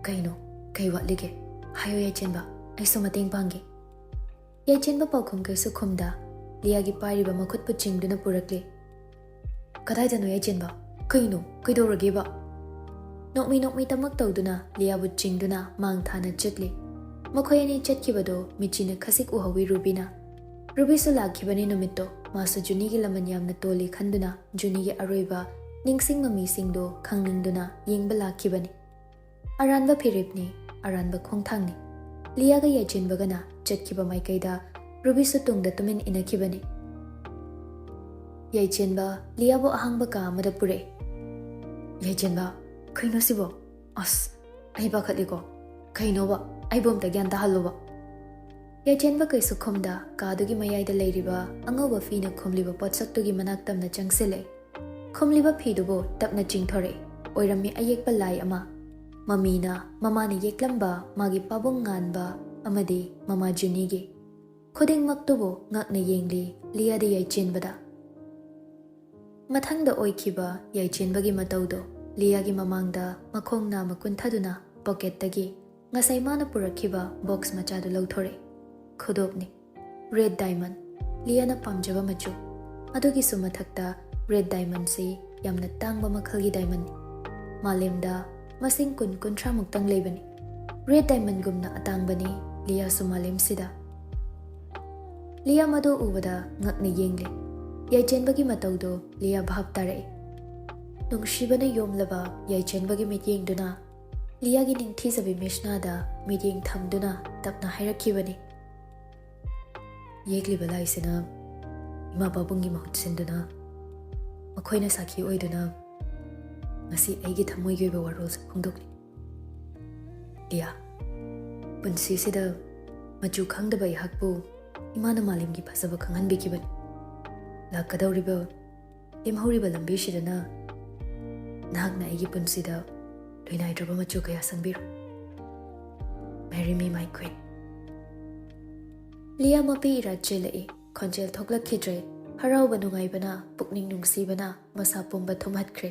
"ꯀꯩꯅꯣ? ꯀꯩ ꯋꯥꯠꯂꯤꯒꯦ? ꯍꯥꯏꯌꯨ ꯌꯥꯏꯆꯦꯟꯕ, ꯑꯩꯁꯨ ꯃꯇꯦꯡ ꯄꯥꯡꯒꯦ꯫" ꯌꯥꯏꯆꯦꯟꯕ ꯄꯥꯎꯈꯨꯝ ꯀꯩꯁꯨ ꯈꯨꯝꯗ ꯂꯤꯌꯥꯒꯤ ꯄꯥꯏꯔꯤꯕ ꯃꯈꯨꯠꯄꯨ ꯆꯤꯡꯗꯨꯅ ꯄꯨꯔꯛꯂꯤ꯫ "ꯀꯗꯥꯏꯗꯅꯣ ꯌꯥꯏꯆꯦꯟꯕ? ꯀꯩꯅꯣ? ꯀꯩꯗꯧꯔꯒꯦꯕ?" ꯅꯣꯛꯃꯤ ꯅꯣꯛꯃꯤ ꯇꯃꯛ ꯇꯧꯗꯨꯅ ꯂꯤꯌꯥꯕꯨ ꯆꯤꯡꯗꯨꯅ ꯃꯥꯡ ꯊꯥꯅ ꯆꯠꯂꯤ꯫ ꯃꯈꯣꯏ ꯑꯅꯤ ꯆꯠꯈꯤꯕꯗꯨ ꯃꯤꯠꯆꯤꯅ ꯈꯖꯤꯛ ꯎꯍꯧꯏ ꯔꯨꯕꯤꯅ꯫ ꯔꯨꯕꯤꯁꯨ ꯂꯥꯛꯈꯤꯕꯅꯤ ꯅꯨꯃꯤꯠꯇꯣ꯫ ꯃꯥꯁꯨ ꯖꯨꯅꯤꯒꯤ ꯂꯃꯟ ꯌꯥꯝꯅ ꯇꯣꯜꯂꯤ ꯈꯟꯗꯨꯅ ꯖꯨꯅꯤꯒꯤ ꯑꯔꯣꯏꯕ ꯅꯤꯡꯁꯤꯡ ꯃꯃꯤꯁꯤꯡꯗꯨ ꯈꯪꯅꯤꯡꯗꯨꯅ ꯌꯦꯡꯕ ꯂꯥꯛꯈꯤꯕꯅꯤ꯫ ꯑꯔꯥꯟꯕ ꯐꯤꯔꯦꯞꯅꯤ, ꯑꯔꯥꯟꯕ ꯈꯣꯡꯊꯥꯡꯅꯤ꯫ ꯂꯤꯌꯥꯒ ꯌꯥꯏꯆꯦꯟꯕꯒꯅ ꯆꯠꯈꯤꯕ ꯃꯥꯏꯀꯩꯗ ꯔꯨꯕꯤꯁꯨ ꯇꯨꯡꯗ ꯇꯨꯃꯤꯟ ꯏꯟꯅꯈꯤꯕꯅꯤ꯫ ꯌꯥꯏꯆꯦꯟꯕ ꯂꯤꯌꯥꯕꯨ ꯑꯍꯥꯡꯕ ꯀꯥ ꯑꯃꯗ ꯄꯨꯔꯛꯏ꯫ "ꯌꯥꯏꯆꯦꯟꯕ, ꯀꯩꯅꯣ ꯁꯤꯕꯣ? ꯑꯁ, ꯑꯩ ꯄꯥꯈꯠꯂꯤꯀꯣ꯫ ꯀꯩꯅꯣꯕ? ꯑꯩꯕꯨ ꯑꯝꯇ ꯒ꯭ꯌꯥꯟ ꯇꯥꯍꯜꯂꯣꯕ꯫" ꯌꯥꯏꯆꯦꯟꯕ ꯀꯩꯁꯨ ꯈꯨꯝꯗ ꯀꯥꯗꯨꯒꯤ ꯃꯌꯥꯏꯗ ꯂꯩꯔꯤꯕ ꯑꯉꯧꯕ ꯐꯤꯅ ꯈꯨꯝꯂꯤꯕ ꯄꯣꯠꯁꯛꯇꯨꯒꯤ ꯃꯅꯥꯛ ꯇꯝꯅ ꯆꯪꯁꯤꯜꯂꯛꯏ꯫ ꯈꯨꯝꯂꯤꯕ ꯐꯤꯗꯨꯕꯨ ꯇꯞꯅ ꯆꯤꯡꯊꯣꯔꯛꯏ꯫ ꯑꯣꯏꯔꯝꯃꯤ ꯑꯌꯦꯛꯄ ꯂꯥꯏ ꯑꯃ꯫ ꯃꯃꯤꯅ ꯃꯃꯥꯅ ꯌꯦꯛꯂꯝꯕ ꯃꯥꯒꯤ ꯄꯥꯕꯨꯡ ꯉꯥꯟꯕ ꯑꯃꯗꯤ ꯃꯃꯥ ꯖꯨꯅꯤꯒꯤ꯫ ꯈꯨꯗꯤꯡꯃꯛꯇꯨꯕꯨ ꯉꯛꯅ ꯌꯦꯡꯂꯤ ꯂꯤꯌꯥꯗꯤ ꯌꯥꯏꯆꯦꯟꯕꯗ꯫ ꯃꯊꯪꯗ ꯑꯣꯏꯈꯤꯕ ꯌꯥꯏꯆꯦꯟꯕꯒꯤ ꯃꯇꯧꯗꯣ ꯂꯤꯌꯥꯒꯤ ꯃꯃꯥꯡꯗ ꯃꯈꯣꯡ ꯅꯥꯝꯃ ꯀꯨꯟꯊꯗꯨꯅ ꯄꯣꯀꯦꯠꯇꯒꯤ ꯉꯁꯥꯏ ꯃꯥꯅ ꯄꯨꯔꯛꯈꯤꯕ ꯕꯣꯛꯁ ꯃꯆꯥꯗꯨ ꯂꯧꯊꯣꯔꯛꯏ꯫ ꯈꯨꯗꯣꯞꯅꯤ꯫ ꯔꯦꯗ ꯗꯥꯏꯃꯟ, ꯂꯤꯌꯥꯅ ꯄꯥꯝꯖꯕ ꯃꯆꯨ꯫ ꯑꯗꯨꯒꯤꯁꯨ ꯃꯊꯛꯇ ꯔꯦꯗ ꯗꯥꯏꯃꯟꯁꯤ ꯌꯥꯝꯅ ꯇꯥꯡꯕ ꯃꯈꯜꯒꯤ ꯗꯥꯏꯃꯟꯅꯤ꯫ ꯃꯥꯂꯦꯝꯗ ꯃꯁꯤꯡ ꯀꯨꯟ ꯀꯨꯟꯊ꯭ꯔꯥ ꯃꯨꯛꯇꯪ ꯂꯩꯕꯅꯤ꯫ ꯔꯦꯗ ꯗꯥꯏꯃꯟꯒꯨꯝꯅ ꯑꯇꯥꯡꯕꯅꯤ ꯂꯤꯌꯥꯁꯨ ꯃꯥꯂꯦꯝꯁꯤꯗ꯫ ꯂꯤꯌꯥ ꯃꯗꯨ ꯎꯕꯗ ꯉꯛꯅ ꯌꯦꯡꯂꯤ꯫ ꯌꯥꯏꯆꯦꯟꯕꯒꯤ ꯃꯇꯧꯗꯨ ꯂꯤꯌꯥ ꯚꯥꯞ ꯇꯥꯔꯛꯏ꯫ ꯅꯨꯡꯁꯤꯕꯅ ꯌꯣꯝꯂꯕ ꯌꯥꯏꯆꯦꯟꯕꯒꯤ ꯃꯤꯠꯌꯦꯡꯗꯨꯅ ꯂꯤꯌꯥꯒꯤ ꯅꯤꯡꯊꯤꯖꯕꯤ ꯃꯤꯠꯁꯅꯥꯗ ꯃꯤꯠꯌꯦꯡ ꯊꯝꯗꯨꯅ ꯇꯞꯅ ꯍꯥꯏꯔꯛꯈꯤꯕꯅꯤ, "ꯌꯦꯛꯂꯤꯕ ꯂꯥꯏꯁꯤꯅ ꯏꯃꯥ ꯄꯥꯕꯨꯡꯒꯤ ꯃꯍꯨꯠ ꯁꯤꯟꯗꯨꯅ ꯃꯈꯣꯏꯅ ꯁꯥꯈꯤ ꯑꯣꯏꯗꯨꯅ ꯉꯁꯤ ꯑꯩꯒꯤ ꯊꯃꯣꯏꯒꯤ ꯑꯣꯏꯕ ꯋꯥꯔꯣꯜꯁꯦ ꯐꯣꯡꯗꯣꯛꯂꯤ꯫ ꯂꯤꯌꯥ, ꯄꯨꯟꯁꯤꯁꯤꯗ ꯃꯆꯨ ꯈꯪꯗꯕ ꯑꯩꯍꯥꯛꯄꯨ ꯏꯃꯥꯅ ꯃꯥꯂꯦꯝꯒꯤ ꯐꯖꯕ ꯈꯪꯍꯟꯕꯤꯈꯤꯕꯅꯤ꯫ ꯂꯥꯛꯀꯗꯧꯔꯤꯕ, ꯂꯦꯝꯍꯧꯔꯤꯕ ꯂꯝꯕꯤꯁꯤꯗꯅ ꯅꯍꯥꯛꯅ ꯑꯩꯒꯤ ꯄꯨꯟꯁꯤꯗ ꯂꯣꯏꯅꯥꯏꯗ꯭ꯔꯕ ꯃꯆꯨ ꯀꯌꯥ ꯁꯪꯕꯤꯔꯣ꯫ Marry me, my queen. Lia ꯃꯄꯤ ꯏꯔꯥ ꯆꯦꯜꯂꯛꯏ꯫ ꯈꯣꯟꯖꯦꯜ ꯊꯣꯛꯂꯛꯈꯤꯗ꯭ꯔꯦ꯫ ꯍꯔꯥꯎꯕ ꯅꯨꯡꯉꯥꯏꯕꯅ, ꯄꯨꯛꯅꯤꯡ ꯅꯨꯡꯁꯤꯕꯅ ꯃꯁꯥ ꯄꯨꯝꯕ ꯊꯨꯝꯍꯠꯈ꯭ꯔꯦ꯫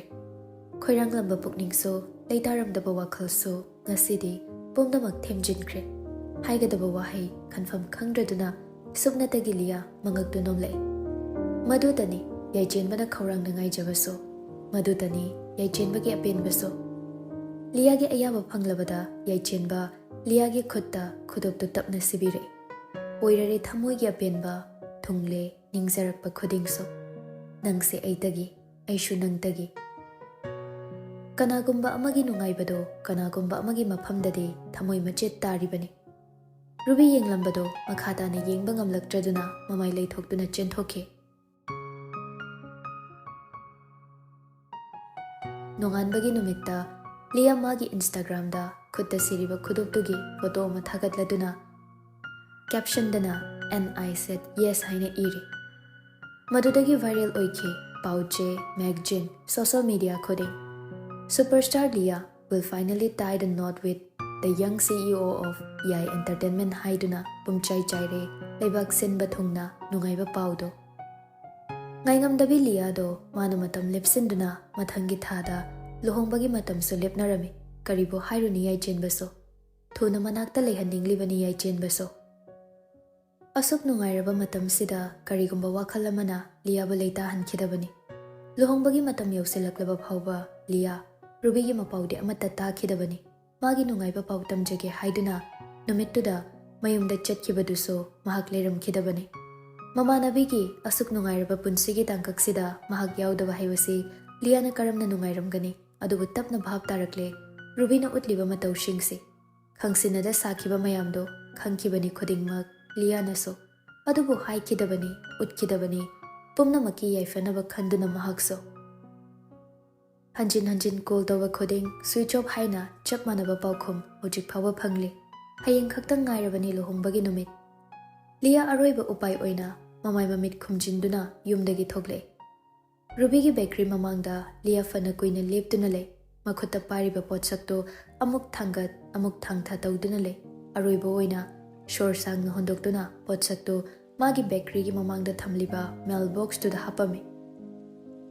ꯈꯣꯏꯔꯥꯡꯂꯝꯕ ꯄꯨꯛꯅꯤꯡꯁꯨ, ꯂꯩꯇꯥꯔꯝꯗꯕ ꯋꯥꯈꯜꯁꯨ ꯉꯁꯤꯗꯤ ꯄꯨꯝꯅꯃꯛ ꯊꯦꯝꯖꯤꯟꯈ꯭ꯔꯦ꯫ ꯍꯥꯏꯒꯗꯕ ꯋꯥꯍꯩ ꯈꯟꯐꯝ ꯈꯪꯗ꯭ꯔꯗꯨꯅ ꯁꯨꯞꯅꯇꯒꯤ ꯂꯤꯌꯥ ꯃꯉꯛꯇꯨ ꯅꯣꯝꯂꯛꯏ꯫ ꯃꯗꯨꯇꯅꯤ ꯌꯥꯏꯆꯦꯟꯕꯅ ꯈꯧꯔꯥꯡꯅ ꯉꯥꯏꯖꯕꯁꯨ, ꯃꯗꯨꯇꯅꯤ ꯌꯥꯏꯆꯦꯟꯕꯒꯤ ꯑꯄꯦꯟꯕꯁꯨ꯫ ꯂꯤꯌꯥꯒꯤ ꯑꯌꯥꯕ ꯐꯪꯂꯕꯗ ꯌꯥꯏꯆꯦꯟꯕ ꯂꯤꯌꯥꯒꯤ ꯈꯨꯠꯇ ꯈꯨꯗꯣꯞꯇꯨ ꯇꯞꯅ ꯁꯤꯕꯤꯔꯛꯏ꯫ ꯑꯣꯏꯔꯔꯦ ꯊꯃꯣꯏꯒꯤ ꯑꯄꯦꯟꯕ, ꯊꯨꯡꯂꯦ ꯅꯤꯡꯖꯔꯛꯄ ꯈꯨꯗꯤꯡꯁꯨ꯫ ꯅꯪꯁꯦ ꯑꯩꯇꯒꯤ, ꯑꯩꯁꯨ ꯅꯪꯇꯒꯤ꯫ ꯀꯅꯥꯒꯨꯝꯕ ꯑꯃꯒꯤ ꯅꯨꯡꯉꯥꯏꯕꯗꯣ ꯀꯅꯥꯒꯨꯝꯕ ꯑꯃꯒꯤ ꯃꯐꯝꯗꯗꯤ ꯊꯃꯣꯏ ꯃꯆꯦꯠ ꯇꯥꯔꯤꯕꯅꯤ꯫ ꯔꯨꯕꯤ ꯌꯦꯡꯂꯝꯕꯗꯣ ꯃꯈꯥ ꯇꯥꯅ ꯌꯦꯡꯕ ꯉꯝꯂꯛꯇ꯭ꯔꯗꯨꯅ ꯃꯃꯥꯏ ꯂꯩꯊꯣꯛꯇꯨꯅ ꯆꯦꯟꯊꯣꯛꯈꯤ꯫ ꯅꯣꯡꯉꯥꯟꯕꯒꯤ ꯅꯨꯃꯤꯠꯇ ꯂꯤꯌꯥ ꯃꯥꯒꯤ Instagram-ꯗ ꯈꯨꯠꯇ ꯁꯤꯔꯤꯕ ꯈꯨꯗꯣꯞꯇꯨꯒꯤ ꯐꯣꯇꯣ ꯑꯃ ꯊꯥꯒꯠꯂꯗꯨꯅ caption-ꯗꯅ "And I said yes" ꯍꯥꯏꯅ ꯏꯔꯤ꯫ ꯃꯗꯨꯗꯒꯤ viral ꯑꯣꯏꯈꯤ ꯄꯥꯎ ꯆꯦ, magazine, social media ꯈꯨꯗꯤꯡ꯫ "Superstar Liya will finally tie the knot with the young C E O of Yai Entertainment" ꯍꯥꯏꯗꯨꯅ ꯄꯨꯝꯆꯥꯏ ꯆꯥꯏꯔꯦ ꯂꯩꯕꯥꯛ ꯁꯤꯟꯕ ꯊꯨꯡꯅ ꯅꯨꯡꯉꯥꯏꯕ ꯄꯥꯎꯗꯣ꯫ ꯉꯥꯏꯉꯝꯗꯕꯤ ꯂꯤꯌꯥꯗꯣ ꯃꯥꯅ ꯃꯇꯝ ꯂꯦꯞꯁꯤꯟꯗꯨꯅ ꯃꯊꯪꯒꯤ ꯊꯥꯗ ꯂꯨꯍꯣꯡꯕꯒꯤ ꯃꯇꯝꯁꯨ ꯂꯦꯞꯅꯔꯝꯃꯤ꯫ ꯀꯔꯤꯕꯨ ꯍꯥꯏꯔꯨꯅꯤ ꯌꯥꯏꯆꯦꯟꯕꯁꯨ꯫ ꯊꯨꯅ ꯃꯅꯥꯛꯇ ꯂꯩꯍꯟꯅꯤꯡꯂꯤꯕꯅꯤ ꯌꯥꯏꯆꯦꯟꯕꯁꯨ꯫ ꯑꯁꯨꯛ ꯅꯨꯡꯉꯥꯏꯔꯕ ꯃꯇꯝꯁꯤꯗ ꯀꯔꯤꯒꯨꯝꯕ ꯋꯥꯈꯜ ꯑꯃꯅ ꯂꯤꯌꯥꯕꯨ ꯂꯩꯇꯥꯍꯟꯈꯤꯗꯕꯅꯤ꯫ ꯂꯨꯍꯣꯡꯕꯒꯤ ꯃꯇꯝ ꯌꯧꯁꯤꯜꯂꯛꯂꯕ ꯐꯥꯎꯕ ꯂꯤꯌꯥ ꯔꯨꯕꯤꯒꯤ ꯃꯄꯥꯎꯗꯤ ꯑꯃꯠꯇ ꯇꯥꯈꯤꯗꯕꯅꯤ꯫ ꯃꯥꯒꯤ ꯅꯨꯡꯉꯥꯏꯕ ꯄꯥꯎ ꯇꯝꯖꯒꯦ ꯍꯥꯏꯗꯨꯅ ꯅꯨꯃꯤꯠꯇꯨꯗ ꯃꯌꯨꯝꯗ ꯆꯠꯈꯤꯕꯗꯨꯁꯨ ꯃꯍꯥꯛ ꯂꯩꯔꯝꯈꯤꯗꯕꯅꯤ꯫ ꯃꯃꯥꯟꯅꯕꯤꯒꯤ ꯑꯁꯨꯛ ꯅꯨꯡꯉꯥꯏꯔꯕ ꯄꯨꯟꯁꯤꯒꯤ ꯇꯥꯡꯀꯛꯁꯤꯗ ꯃꯍꯥꯛ ꯌꯥꯎꯗꯕ ꯍꯥꯏꯕꯁꯤ ꯂꯤꯌꯥꯅ ꯀꯔꯝꯅ ꯅꯨꯡꯉꯥꯏꯔꯝꯒꯅꯤ? ꯑꯗꯨꯕꯨ ꯇꯞꯅ ꯚꯥꯞ ꯇꯥꯔꯛꯂꯦ ꯔꯨꯕꯤꯅ ꯎꯠꯂꯤꯕ ꯃꯇꯧꯁꯤꯡꯁꯤ꯫ ꯈꯪꯁꯤꯟꯅꯗ ꯁꯥꯈꯤꯕ ꯃꯌꯥꯝꯗꯣ ꯈꯪꯈꯤꯕꯅꯤ ꯈꯨꯗꯤꯡꯃꯛ ꯂꯤꯌꯥꯅꯁꯨ꯫ ꯑꯗꯨꯕꯨ ꯍꯥꯏꯈꯤꯗꯕꯅꯤ, ꯎꯠꯈꯤꯗꯕꯅꯤ꯫ ꯄꯨꯝꯅꯃꯛꯀꯤ ꯌꯥꯏꯐꯅꯕ ꯈꯟꯗꯨꯅ ꯃꯍꯥꯛꯁꯨ꯫ ꯍꯟꯖꯤꯟ ꯍꯟꯖꯤꯟ ꯀꯣꯜ ꯇꯧꯕ ꯈꯨꯗꯤꯡ ꯁ꯭ꯋꯤꯆ ꯑꯣꯐ ꯍꯥꯏꯅ ꯆꯞ ꯃꯥꯟꯅꯕ ꯄꯥꯎꯈꯨꯝ ꯍꯧꯖꯤꯛ ꯐꯥꯎꯕ ꯐꯪꯂꯤ꯫ ꯍꯌꯦꯡ ꯈꯛꯇꯪ ꯉꯥꯏꯔꯕꯅꯤ ꯂꯨꯍꯣꯡꯕꯒꯤ ꯅꯨꯃꯤꯠ꯫ ꯂꯤꯌꯥ ꯑꯔꯣꯏꯕ ꯎꯄꯥꯏ ꯑꯣꯏꯅ ꯃꯃꯥꯏ ꯃꯃꯤꯠ ꯈꯨꯝꯖꯤꯟꯗꯨꯅ ꯌꯨꯝꯗꯒꯤ ꯊꯣꯛꯂꯛꯏ꯫ ꯔꯨꯕꯤꯒꯤ ꯕꯦꯀꯔꯤ ꯃꯃꯥꯡꯗ ꯂꯤꯌꯥ ꯐꯅ ꯀꯨꯏꯅ ꯂꯦꯞꯇꯨꯅ ꯂꯩ꯫ ꯃꯈꯨꯠꯇ ꯄꯥꯏꯔꯤꯕ ꯄꯣꯠꯁꯛꯇꯨ ꯑꯃꯨꯛ ꯊꯥꯡꯒꯠ ꯑꯃꯨꯛ ꯊꯥꯡꯊ ꯇꯧꯗꯨꯅ ꯂꯩ꯫ ꯑꯔꯣꯏꯕ ꯑꯣꯏꯅ ꯁꯣꯔ ꯁꯥꯡꯅ ꯍꯣꯟꯗꯣꯛꯇꯨꯅ ꯄꯣꯠꯁꯛꯇꯨ ꯃꯥꯒꯤ ꯕꯦꯀꯔꯤꯒꯤ ꯃꯃꯥꯡꯗ ꯊꯝꯂꯤꯕ ꯃꯦꯜ ꯕꯣꯛꯁꯇꯨꯗ ꯍꯥꯞꯄꯝꯃꯤ꯫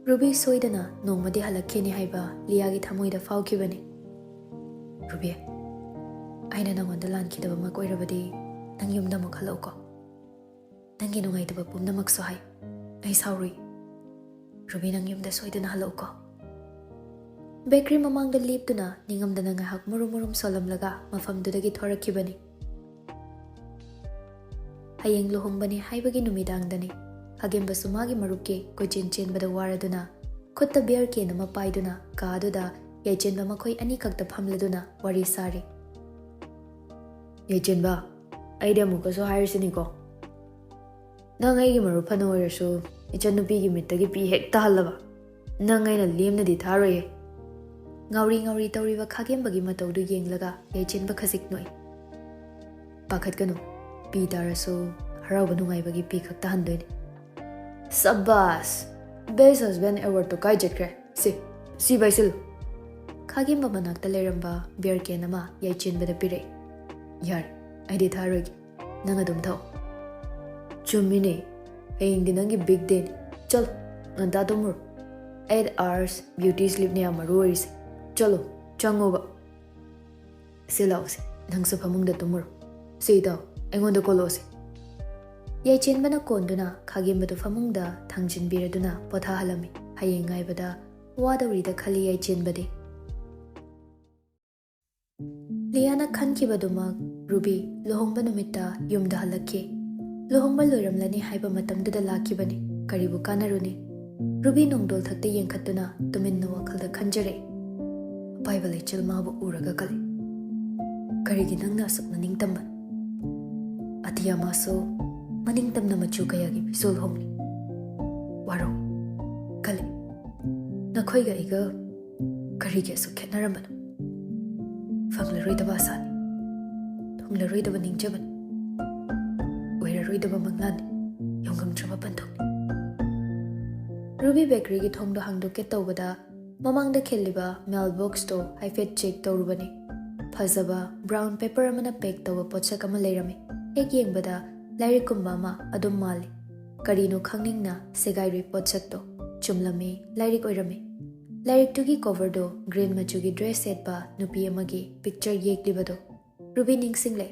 ꯔꯨꯕꯤ ꯁꯣꯏꯗꯅ ꯅꯣꯡꯃꯗꯤ ꯍꯜꯂꯛꯈꯤꯅꯤ ꯍꯥꯏꯕ ꯂꯤꯌꯥꯒꯤ ꯊꯃꯣꯏꯗ ꯐꯥꯎꯈꯤꯕꯅꯤ꯫ "ꯔꯨꯕꯤ, ꯑꯩꯅ ꯅꯉꯣꯟꯗ ꯂꯥꯟꯈꯤꯗꯕꯃꯛ ꯑꯣꯏꯔꯕꯗꯤ ꯅꯪ ꯌꯨꯝꯗ ꯑꯃꯨꯛ ꯍꯜꯂꯛꯎꯀꯣ꯫ ꯅꯪꯒꯤ ꯅꯨꯡꯉꯥꯏꯇꯕ ꯄꯨꯝꯅꯃꯛꯁꯨ ꯍꯥꯏ꯫ ꯑꯩ ꯁꯥꯎꯔꯨꯏ꯫ ꯔꯨꯕꯤ, ꯅꯪ ꯌꯨꯝꯗ ꯁꯣꯏꯗꯅ ꯍꯜꯂꯛꯎꯀꯣ꯫" ꯕꯦꯀꯔꯤ ꯃꯃꯥꯡꯗ ꯂꯦꯞꯇꯨꯅ ꯅꯤꯡꯉꯝꯗꯅ ꯉꯥꯏꯍꯥꯛ ꯃꯨꯔꯨꯝ ꯃꯨꯔꯨꯝ ꯁꯣꯜꯂꯝꯂꯒ ꯃꯐꯝꯗꯨꯗꯒꯤ ꯊꯣꯔꯛꯈꯤꯕꯅꯤ꯫ ꯍꯌꯦꯡ ꯂꯨꯍꯣꯡꯕꯅꯤ ꯍꯥꯏꯕꯒꯤ ꯅꯨꯃꯤꯗꯥꯡꯗꯅꯤ꯫ ꯈꯥꯒꯦꯝꯕꯁꯨ ꯃꯥꯒꯤ ꯃꯔꯨꯞꯀꯤ ꯀꯣꯏꯆꯦꯟ ꯆꯦꯟꯕꯗ ꯋꯥꯔꯗꯨꯅ ꯈꯨꯠꯇ ꯕꯤꯌꯔ ꯀꯦꯟ ꯑꯃ ꯄꯥꯏꯗꯨꯅ ꯀꯥ ꯑꯗꯨꯗ ꯌꯥꯏꯆꯦꯟꯕ ꯃꯈꯣꯏ ꯑꯅꯤꯈꯛꯇ ꯐꯝꯂꯗꯨꯅ ꯋꯥꯔꯤ ꯁꯥꯔꯤ꯫ "ꯌꯥꯏꯆꯦꯟꯕ, ꯑꯩꯗꯤ ꯑꯃꯨꯛꯀꯁꯨ ꯍꯥꯏꯔꯤꯁꯤꯅꯤꯀꯣ, ꯅꯪ ꯑꯩꯒꯤ ꯃꯔꯨꯞ ꯐꯅ ꯑꯣꯏꯔꯁꯨ ꯏꯆꯟꯅꯨꯄꯤꯒꯤ ꯃꯤꯠꯇꯒꯤ ꯄꯤ ꯍꯦꯛ ꯇꯥꯍꯜꯂꯕ ꯅꯪ ꯑꯩꯅ ꯂꯦꯝꯅꯗꯤ ꯊꯥꯔꯣꯏꯌꯦ꯫" ꯉꯥꯎꯔꯤ ꯉꯥꯎꯔꯤ ꯇꯧꯔꯤꯕ ꯈꯥꯒꯦꯝꯕꯒꯤ ꯃꯇꯧꯗꯨ ꯌꯦꯡꯂꯒ ꯌꯥꯏꯆꯦꯟꯕ ꯈꯖꯤꯛ ꯅꯣꯛꯏ꯫ "ꯄꯥꯈꯠꯀꯅꯨ, ꯄꯤ ꯇꯥꯔꯁꯨ ꯍꯔꯥꯎꯕ ꯅꯨꯡꯉꯥꯏꯕꯒꯤ ꯄꯤ ꯈꯛ ꯇꯥꯍꯟꯗꯣꯏꯅꯤ꯫" "ꯁꯕꯥꯁ! Best Husband Award ꯇꯣ ꯀꯥꯏ ꯆꯠꯈ꯭ꯔꯦ? ꯁꯤ, ꯁꯤ ꯄꯥꯏꯁꯤꯜꯂꯨ꯫" ꯈꯥꯒꯦꯝꯕ ꯃꯅꯥꯛꯇ ꯂꯩꯔꯝꯕ ꯕꯤꯌꯔ ꯀꯦꯟ ꯑꯃ ꯌꯥꯏꯆꯦꯟꯕꯗ ꯄꯤꯔꯛꯏ꯫ "ꯌꯥꯔꯦ, ꯑꯩꯗꯤ ꯊꯥꯔꯣꯏꯒꯦ꯫ ꯅꯪ ꯑꯗꯨꯝ ꯊꯛꯑꯣ꯫" "ꯆꯨꯝꯃꯤꯅꯦ, ꯍꯌꯦꯡꯗꯤ ꯅꯪꯒꯤ big day ꯅꯤ꯫ ꯆꯠꯂꯣ, ꯉꯟꯇꯥ ꯇꯨꯝꯃꯨꯔꯣ꯫ Eight hours beauty sleep ꯅꯦ ꯌꯥꯝ ꯃꯔꯨ ꯑꯣꯏꯔꯤꯁꯦ꯫ ꯆꯠꯂꯣ, ꯆꯪꯉꯣꯕ꯫ ꯁꯤ ꯂꯥꯛꯑꯣꯁꯦ, ꯅꯪꯁꯨ ꯐꯃꯨꯡꯗ ꯇꯨꯝꯃꯨꯔꯣ꯫ ꯁꯤ ꯏꯇꯥꯎ, ꯑꯩꯉꯣꯟꯗ ꯀꯣꯜꯂꯛꯑꯣꯁꯦ꯫" ꯌꯥꯏꯆꯦꯟꯕꯅ ꯀꯣꯟꯗꯨꯅ ꯈꯥꯒꯦꯝꯕꯗꯨ ꯐꯃꯨꯡꯗ ꯊꯥꯡꯖꯤꯟꯕꯤꯔꯗꯨꯅ ꯄꯣꯊꯥꯍꯜꯂꯝꯃꯤ꯫ ꯍꯌꯦꯡ ꯉꯥꯏꯕꯗ ꯋꯥꯗꯧꯔꯤꯗ ꯈꯜꯂꯤ ꯌꯥꯏꯆꯦꯟꯕꯗꯤ꯫ ꯂꯤꯌꯥꯅ ꯈꯟꯈꯤꯕꯗꯨꯃꯛ ꯔꯨꯕꯤ ꯂꯨꯍꯣꯡꯕ ꯅꯨꯃꯤꯠꯇ ꯌꯨꯝꯗ ꯍꯜꯂꯛꯈꯤ꯫ ꯂꯨꯍꯣꯡꯕ ꯂꯣꯏꯔꯝꯂꯅꯤ ꯍꯥꯏꯕ ꯃꯇꯝꯗꯨꯗ ꯂꯥꯛꯈꯤꯕꯅꯤ꯫ ꯀꯔꯤꯕꯨ ꯀꯥꯟꯅꯔꯨꯅꯤ? ꯔꯨꯕꯤ ꯅꯣꯡꯗꯣꯜ ꯊꯛꯇ ꯌꯦꯡꯈꯠꯇꯨꯅ ꯇꯨꯃꯤꯟꯅ ꯋꯥꯈꯜꯗ ꯈꯟꯖꯔꯛꯏ꯫ ꯑꯄꯥꯏꯕ ꯂꯩꯆꯤꯜ ꯃꯥꯕꯨ ꯎꯔꯒ ꯀꯜꯂꯤ꯫ ꯀꯔꯤꯒꯤ ꯅꯪꯅ ꯑꯁꯨꯛ ꯃꯅꯤꯡ ꯇꯝꯕ? ꯑꯇꯤꯌꯥ ꯃꯥꯁꯨ ꯃꯅꯤꯡ ꯇꯝꯅ ꯃꯆꯨ ꯀꯌꯥꯒꯤ ꯐꯤꯖꯣꯜ ꯍꯣꯡꯂꯤ꯫ ꯋꯥꯔꯧ꯫ ꯀꯜꯂꯤ꯫ ꯅꯈꯣꯏꯒ ꯑꯩꯒ ꯀꯔꯤꯒꯤ ꯑꯁꯨꯛ ꯈꯦꯠꯅꯔꯝꯕꯅꯣ? ꯐꯪꯂꯔꯣꯏꯗꯕ ꯑꯁꯥꯅꯤ, ꯊꯨꯡꯂꯔꯣꯏꯗꯕ ꯅꯤꯡꯖꯕꯅꯤ, ꯑꯣꯏꯔꯔꯣꯏꯗꯕ ꯃꯪꯂꯥꯟꯅꯤ, ꯌꯧꯉꯝꯗ꯭ꯔꯕ ꯄꯟꯊꯨꯡꯅꯤ꯫ ꯔꯨꯕꯤ ꯕꯦꯀꯔꯤꯒꯤ ꯊꯣꯡꯗꯣ ꯍꯥꯡꯗꯣꯛꯀꯦ ꯇꯧꯕꯗ, ꯃꯃꯥꯡꯗ ꯈꯤꯜꯂꯤꯕ ꯃꯦꯜ ꯕꯣꯛꯁꯇꯣ ꯍꯥꯏꯐꯦꯠ ꯆꯦꯛ ꯇꯧꯔꯨꯕꯅꯤ꯫ ꯐꯖꯕ ꯕ꯭ꯔꯥꯎꯟ ꯄꯦꯄꯔ ꯑꯃꯅ ꯄꯦꯛ ꯇꯧꯕ ꯄꯣꯠꯁꯛ ꯑꯃ ꯂꯩꯔꯝꯃꯤ꯫ ꯍꯦꯛ ꯌꯦꯡꯕꯗ ꯂꯥꯏꯔꯤꯛꯀꯨꯝꯕ ꯑꯃ ꯑꯗꯨꯝ ꯃꯥꯜꯂꯤ꯫ ꯀꯔꯤꯅꯣ ꯈꯪꯅꯤꯡꯅ ꯁꯦꯒꯥꯏꯔꯨꯏ ꯄꯣꯠꯁꯛꯇꯣ꯫ ꯆꯨꯝꯂꯝꯃꯤ, ꯂꯥꯏꯔꯤꯛ ꯑꯣꯏꯔꯝꯃꯤ꯫ ꯂꯥꯏꯔꯤꯛꯇꯨꯒꯤ ꯀꯣꯚꯔꯗꯣ ꯒ꯭ꯔꯤꯟ ꯃꯆꯨꯒꯤ ꯗ꯭ꯔꯦꯁ ꯁꯦꯠꯄ ꯅꯨꯄꯤ ꯑꯃꯒꯤ ꯄꯤꯛꯆꯔ ꯌꯦꯛꯂꯤꯕꯗꯣ꯫ ꯔꯨꯕꯤ ꯅꯤꯡꯁꯤꯡꯂꯦ꯫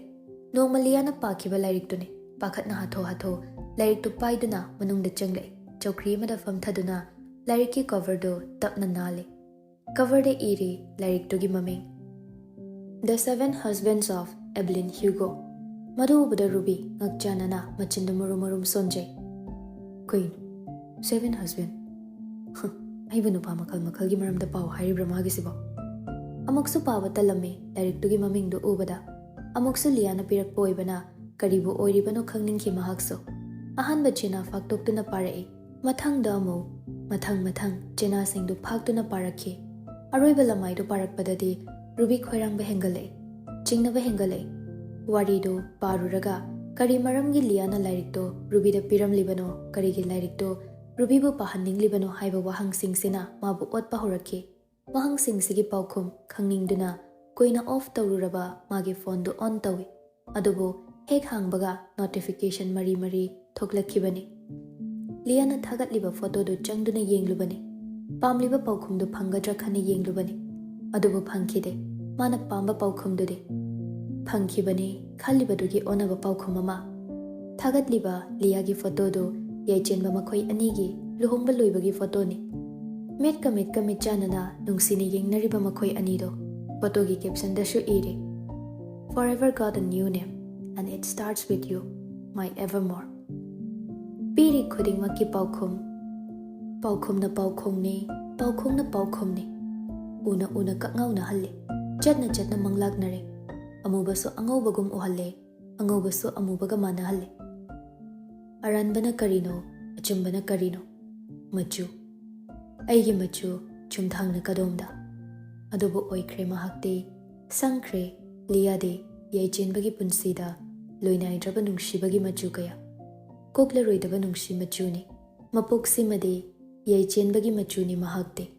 ꯅꯣꯡꯃ ꯂꯤꯌꯥꯅ ꯄꯥꯈꯤꯕ ꯂꯥꯏꯔꯤꯛꯇꯨꯅꯤ꯫ ꯄꯥꯈꯠꯅ ꯍꯥꯊꯨ ꯍꯥꯊꯨ ꯂꯥꯏꯔꯤꯛꯇꯨ ꯄꯥꯏꯗꯨꯅ ꯃꯅꯨꯡꯗ ꯆꯪꯂꯛꯏ꯫ ꯆꯧꯀ꯭ꯔꯤ ꯑꯃꯗ ꯐꯝꯊꯗꯨꯅ ꯂꯥꯏꯔꯤꯛꯀꯤ ꯀꯣꯚꯔꯗꯨ ꯇꯞꯅ ꯅꯥꯜꯂꯤ꯫ ꯀꯣꯚꯔꯗ ꯏꯔꯤ ꯂꯥꯏꯔꯤꯛꯇꯨꯒꯤ ꯃꯃꯤꯡ, The Seven Husbands of Evelyn Hugo꯫ ꯃꯗꯨ ꯎꯕꯗ ꯔꯨꯕꯤ ꯉꯛꯆꯥꯟꯅꯅ ꯃꯆꯤꯟꯗꯨ ꯃꯔꯨꯝ ꯃꯔꯨꯝ ꯁꯣꯟꯖꯩ꯫ ꯀꯩꯅꯣ? Seven husband? ꯍ, ꯑꯩꯕꯨ ꯅꯨꯄꯥ ꯃꯈꯜ ꯃꯈꯜꯒꯤ ꯃꯔꯝꯗ ꯄꯥꯎ ꯍꯥꯏꯔꯤꯕ꯭ꯔꯥ ꯃꯥꯒꯤꯁꯤꯕꯣ? ꯑꯃꯨꯛꯁꯨ ꯄꯥꯕ ꯇꯜꯂꯝꯃꯤ ꯂꯥꯏꯔꯤꯛꯇꯨꯒꯤ ꯃꯃꯤꯡꯗꯨ ꯎꯕꯗ꯫ ꯑꯃꯨꯛꯁꯨ ꯂꯤꯌꯥꯅ ꯄꯤꯔꯛꯄ ꯑꯣꯏꯕꯅ ꯀꯔꯤꯕꯨ ꯑꯣꯏꯔꯤꯕꯅꯣ ꯈꯪꯅꯤꯡꯈꯤ ꯃꯍꯥꯛꯁꯨ꯫ ꯑꯍꯥꯟꯕ ꯆꯦꯅꯥ ꯐꯥꯛꯇꯣꯛꯇꯨꯅ ꯄꯥꯔꯛꯏ꯫ ꯃꯊꯪꯗ ꯑꯃꯨꯛ ꯃꯊꯪ ꯃꯊꯪ ꯆꯦꯅꯥꯁꯤꯡꯗꯨ ꯐꯥꯛꯇꯨꯅ ꯄꯥꯔꯛꯈꯤ꯫ ꯑꯔꯣꯏꯕ ꯂꯃꯥꯏꯗꯨ ꯄꯥꯔꯛꯄꯗꯗꯤ ꯔꯨꯕꯤ ꯈꯣꯏꯔꯥꯡꯕ ꯍꯦꯟꯒꯠꯂꯛꯏ, ꯆꯤꯡꯅꯕ ꯍꯦꯟꯒꯠꯂꯛꯏ꯫ ꯋꯥꯔꯤꯗꯨ ꯄꯥꯔꯨꯔꯒ ꯀꯔꯤ ꯃꯔꯝꯒꯤ ꯂꯤꯌꯥꯅ ꯂꯥꯏꯔꯤꯛꯇꯣ ꯔꯨꯕꯤꯗ ꯄꯤꯔꯝꯂꯤꯕꯅꯣ, ꯀꯔꯤꯒꯤ ꯂꯥꯏꯔꯤꯛꯇꯣ ꯔꯨꯕꯤꯕꯨ ꯄꯥꯍꯟꯅꯤꯡꯂꯤꯕꯅꯣ ꯍꯥꯏꯕ ꯋꯥꯍꯪꯁꯤꯡꯁꯤꯅ ꯃꯥꯕꯨ ꯑꯣꯠꯄ ꯍꯧꯔꯛꯈꯤ꯫ ꯋꯥꯍꯪꯁꯤꯡꯁꯤꯒꯤ ꯄꯥꯎꯈꯨꯝ ꯈꯪꯅꯤꯡꯗꯨꯅ ꯀꯨꯏꯅ ꯑꯣꯐ ꯇꯧꯔꯨꯔꯕ ꯃꯥꯒꯤ ꯐꯣꯟꯗꯨ ꯑꯣꯟ ꯇꯧꯏ꯫ ꯑꯗꯨꯕꯨ ꯍꯦꯛ ꯍꯥꯡꯕꯒ ꯅꯣꯇꯤꯐꯤꯀꯦꯁꯟ ꯃꯔꯤ ꯃꯔꯤ ꯊꯣꯛꯂꯛꯈꯤꯕꯅꯤ꯫ ꯂꯤꯌꯥꯅ ꯊꯥꯒꯠꯂꯤꯕ ꯐꯣꯇꯣꯗꯨ ꯆꯪꯗꯨꯅ ꯌꯦꯡꯂꯨꯕꯅꯤ꯫ ꯄꯥꯝꯂꯤꯕ ꯄꯥꯎꯈꯨꯝꯗꯨ ꯐꯪꯒꯗ꯭ꯔꯥ ꯈꯟꯅ ꯌꯦꯡꯂꯨꯕꯅꯤ꯫ ꯑꯗꯨꯕꯨ ꯐꯪꯈꯤꯗꯦ ꯃꯥꯅ ꯄꯥꯝꯕ ꯄꯥꯎꯈꯨꯝꯗꯨꯗꯤ꯫ ꯐꯪꯈꯤꯕꯅꯤ ꯈꯜꯂꯤꯕꯗꯨꯒꯤ ꯑꯣꯟꯅꯕ ꯄꯥꯎꯈꯨꯝ ꯑꯃ꯫ ꯊꯥꯒꯠꯂꯤꯕ ꯂꯤꯌꯥꯒꯤ ꯐꯣꯇꯣꯗꯨ ꯌꯥꯏꯆꯦꯟꯕ ꯃꯈꯣꯏ ꯑꯅꯤꯒꯤ ꯂꯨꯍꯣꯡꯕ ꯂꯣꯏꯕꯒꯤ ꯐꯣꯇꯣꯅꯤ꯫ ꯃꯤꯠꯀ ꯃꯤꯠꯀ ꯃꯤꯠꯆꯥꯟꯅꯅ ꯅꯨꯡꯁꯤꯅ ꯌꯦꯡꯅꯔꯤꯕ ꯃꯈꯣꯏ ꯑꯅꯤꯗꯣ꯫ ꯐꯣꯇꯣꯒꯤ ꯀꯦꯞꯁꯟꯗꯁꯨ ꯏꯔꯤ, "Forever got a new name and it starts with you, my evermore." ꯄꯤꯔꯤ ꯈꯨꯗꯤꯡꯃꯛꯀꯤ ꯄꯥꯎꯈꯨꯝ꯫ ꯄꯥꯎꯈꯨꯝꯅ ꯄꯥꯎꯈꯣꯡꯅꯤ, ꯄꯥꯎꯈꯣꯡꯅ ꯄꯥꯎꯈꯨꯝꯅꯤ꯫ ꯎꯅ ꯎꯅ ꯀꯛꯉꯥꯎꯅꯍꯜꯂꯤ꯫ ꯆꯠꯅ ꯆꯠꯅ ꯃꯪꯂꯥꯛꯅꯔꯦ꯫ ꯑꯃꯨꯕꯁꯨ ꯑꯉꯧꯕꯒꯨꯝ ꯎꯍꯜꯂꯦ, ꯑꯉꯧꯕꯁꯨ ꯑꯃꯨꯕꯒ ꯃꯥꯟꯅꯍꯜꯂꯦ꯫ ꯑꯔꯥꯟꯕꯅ ꯀꯔꯤꯅꯣ, ꯑꯆꯨꯝꯕꯅ ꯀꯔꯤꯅꯣ? ꯃꯆꯨ꯫ ꯑꯩꯒꯤ ꯃꯆꯨ ꯆꯨꯝꯊꯥꯡꯅ ꯀꯗꯣꯝꯗ? ꯑꯗꯨꯕꯨ ꯑꯣꯏꯈ꯭ꯔꯦ ꯃꯍꯥꯛꯇꯤ, ꯁꯪꯈ꯭ꯔꯦ, ꯂꯤꯌꯥꯗꯤ ꯌꯥꯏꯆꯦꯟꯕꯒꯤ ꯄꯨꯟꯁꯤꯗ ꯂꯣꯏꯅꯥꯏꯗ꯭ꯔꯕ ꯅꯨꯡꯁꯤꯕꯒꯤ ꯃꯆꯨ ꯀꯌꯥ꯫ ꯀꯣꯛꯂꯔꯣꯏꯗꯕ ꯅꯨꯡꯁꯤ ꯃꯆꯨꯅꯤ꯫ ꯃꯄꯣꯛꯁꯤꯃꯗꯤ ꯌꯥꯏꯆꯦꯟꯕꯒꯤ ꯃꯆꯨꯅꯤ ꯃꯍꯥꯛꯇꯤ꯫